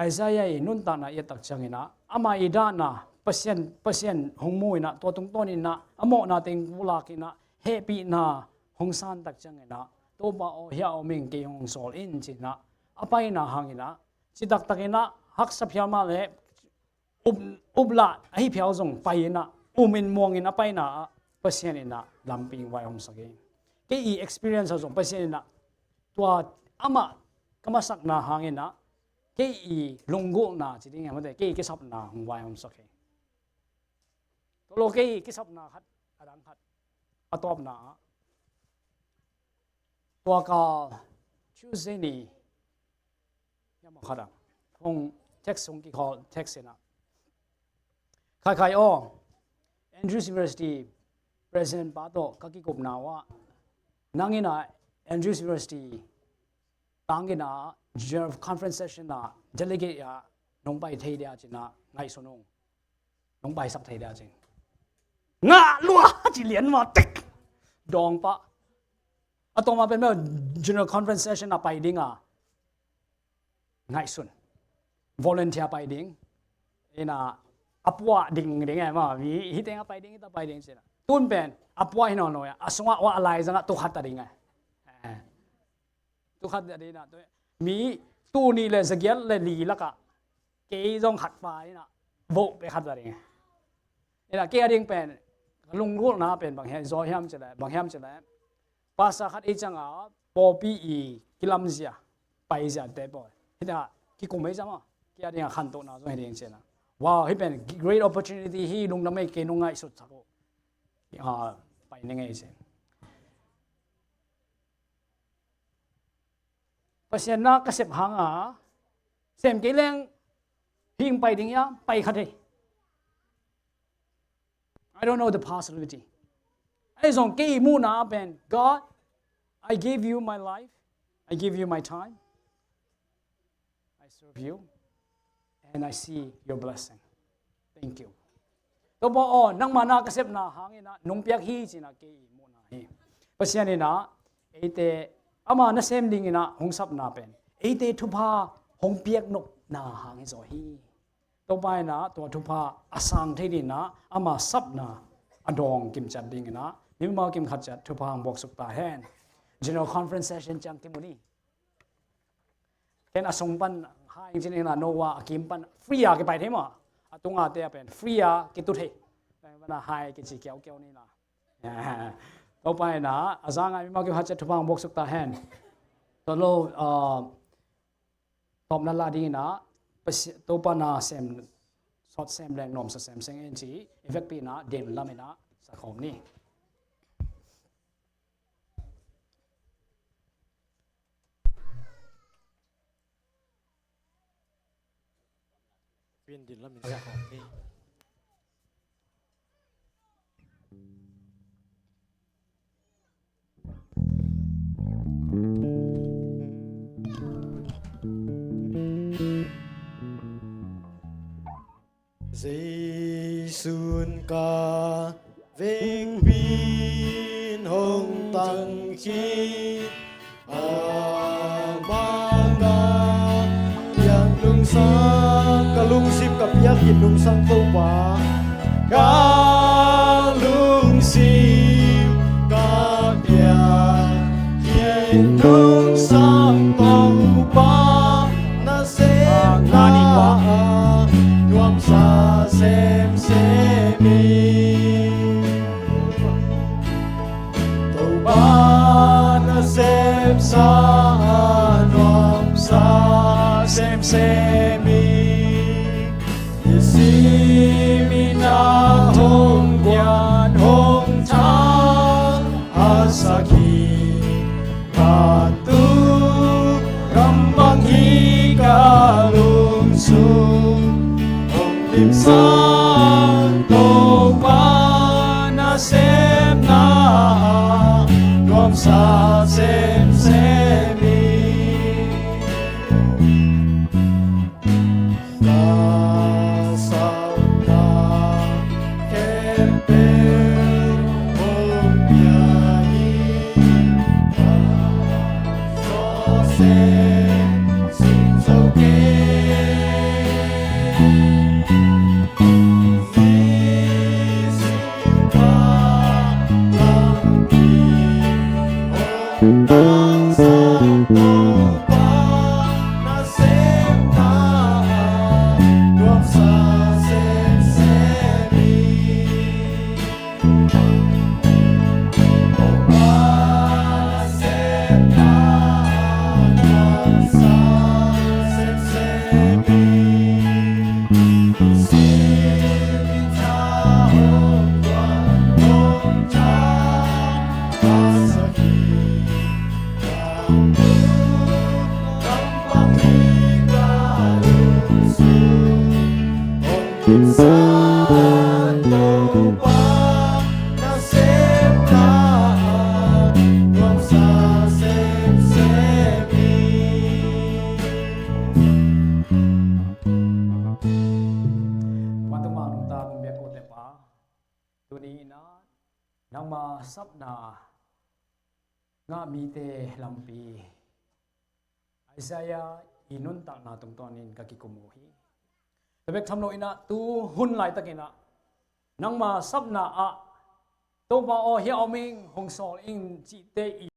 Isaiah i nuntakna i et tak ciangin a, ama i dahna, Pasian, Pasian hong mu in a, tua tungtawn in a, a mawhna teng pulak in a, hehpihna hong san tak ciangin a, Topa aw, hiah om ing, kei hong sawl in ci-in a, a paina hangin a, citak takin a, haksa phial mah le, up, uplah ahi phial zong pai in a, um in muang in a paina ah, Pasian in a lampi hong vaihawmsak hi. Kei i experience ah zong Pasian in a, tua amah ka masakna hangin a, kei i lunggulhna ci ding hiam, kei i kisapna hong vaihawmsak hi. Tua lo kei i kisapna khat, a dang khat, a tawpna ah, tua kal Tuesday ni hiam aw khat ah, hong text, hong kikhawl text inah, Khai Khai aw, Andrews University President pa tawh ka kikupna uh ah, nang inah Andrews University tang inah General Conference Session ah delegate ah nong pai thei dia cinah ngaihsun ung. Nong paisak thei dia cin. Ngah lua ci lian mah tek. Dawng pah. A tawmah pen mah General Conference Session ah pai ding a ngaihsun. Volunteer pai ding. Inah a puah ding ding e mah. Mi hi teng a pai ding, hi ta pai ding cinah. Tun pen a puah hi nawn lo e. A sungah uah a laizangah tukhat a ding e. Eh. Tukhat a ding inah. Mi tul nih le zagiat le li lakah kei zong khat pa inah vote pia khat a ding e. Inah kei a ding pen ka lunggulhna pen bang hiam zaw hiam cileh, bang hiam cileh, pastor khat ei ciangah pawlpi i kilamzia paizia te pawl hi ta, kikum ei ciang maw, kei a dingah khantohna zong hi ding cinah. Wow, hih pen great opportunity hi, lungdam ei, kei nong ngaihsutsak uh. Ah, pai ning ei ci. Pasian na ka sep hanga sem kei leng hing pai ding ia pai kha thei. I don't know the possibility. Ahi zong kei muhna pen, God, I give you my life, I give you my time, I serve you, and I see your blessing. Thank you. Topa aw, nangma na ka sepna hangin ah nong piak hi cinah kei muhna hi. Pasian inah eite ama nasem ding inah hong sapna pen eite thupha hong piak nopna hang hi zaw hi. Topa inah tua thupha a sang thei ding inah ama sapna a dawng kimciat ding inah mimal kimkhat ciat thupha hong buaksuk ta hen. General Conference Session ciang kimu ni. Ken a sung pan hai cin inah, Noah a kim pan free a kipai thei maw. A tunga te a pen free a kitu thei. Pen pana hai kici kiaukiau ni la. Topa inah a zanga mimal kimkhat ciat thupha hong buaksuk ta hen. Tua lo, ah, tawpna la ding inah Topa na sem, sawt sem leng nuamsa sem seng en ci i vekpi inah den lam inah sakhawm ni. Pian din lamin sa khawm ni. Jesu'n ka vekpi in hong tang khin, amah ka piak nungsang, ka lungsim ka piak khin nungsang Topa, ka lungsim ka piak khin nungsang Topa, na sepna nuamsa semsem hi. Topa na sepsa nuamsa semsem hi. Nisim in a hong pian hong thang a sak hi. Ka tung gamvang hi ka lungsung, hong dimsak Topa na sepna nuamsa semsem hi. Ka sauhna khempeuh hong pia hi. Ka sawt sem sing zo kei. Jesu ka lampi hong tangsak Topa, na sepna nuamsa semsem hi. San Topa nasepna a nuamsa semsem hi. Tua tungah nungta kong biak ut le pa, tuni in ah nangma sapna ngah mite lampi Isaiah i nuntakna tungtawnin ka kikum uh hi. Tua bek tham loin ah tu hun laitakin ah nangma sapna ah Topa aw, hia om ing, hong sawl ing cihte i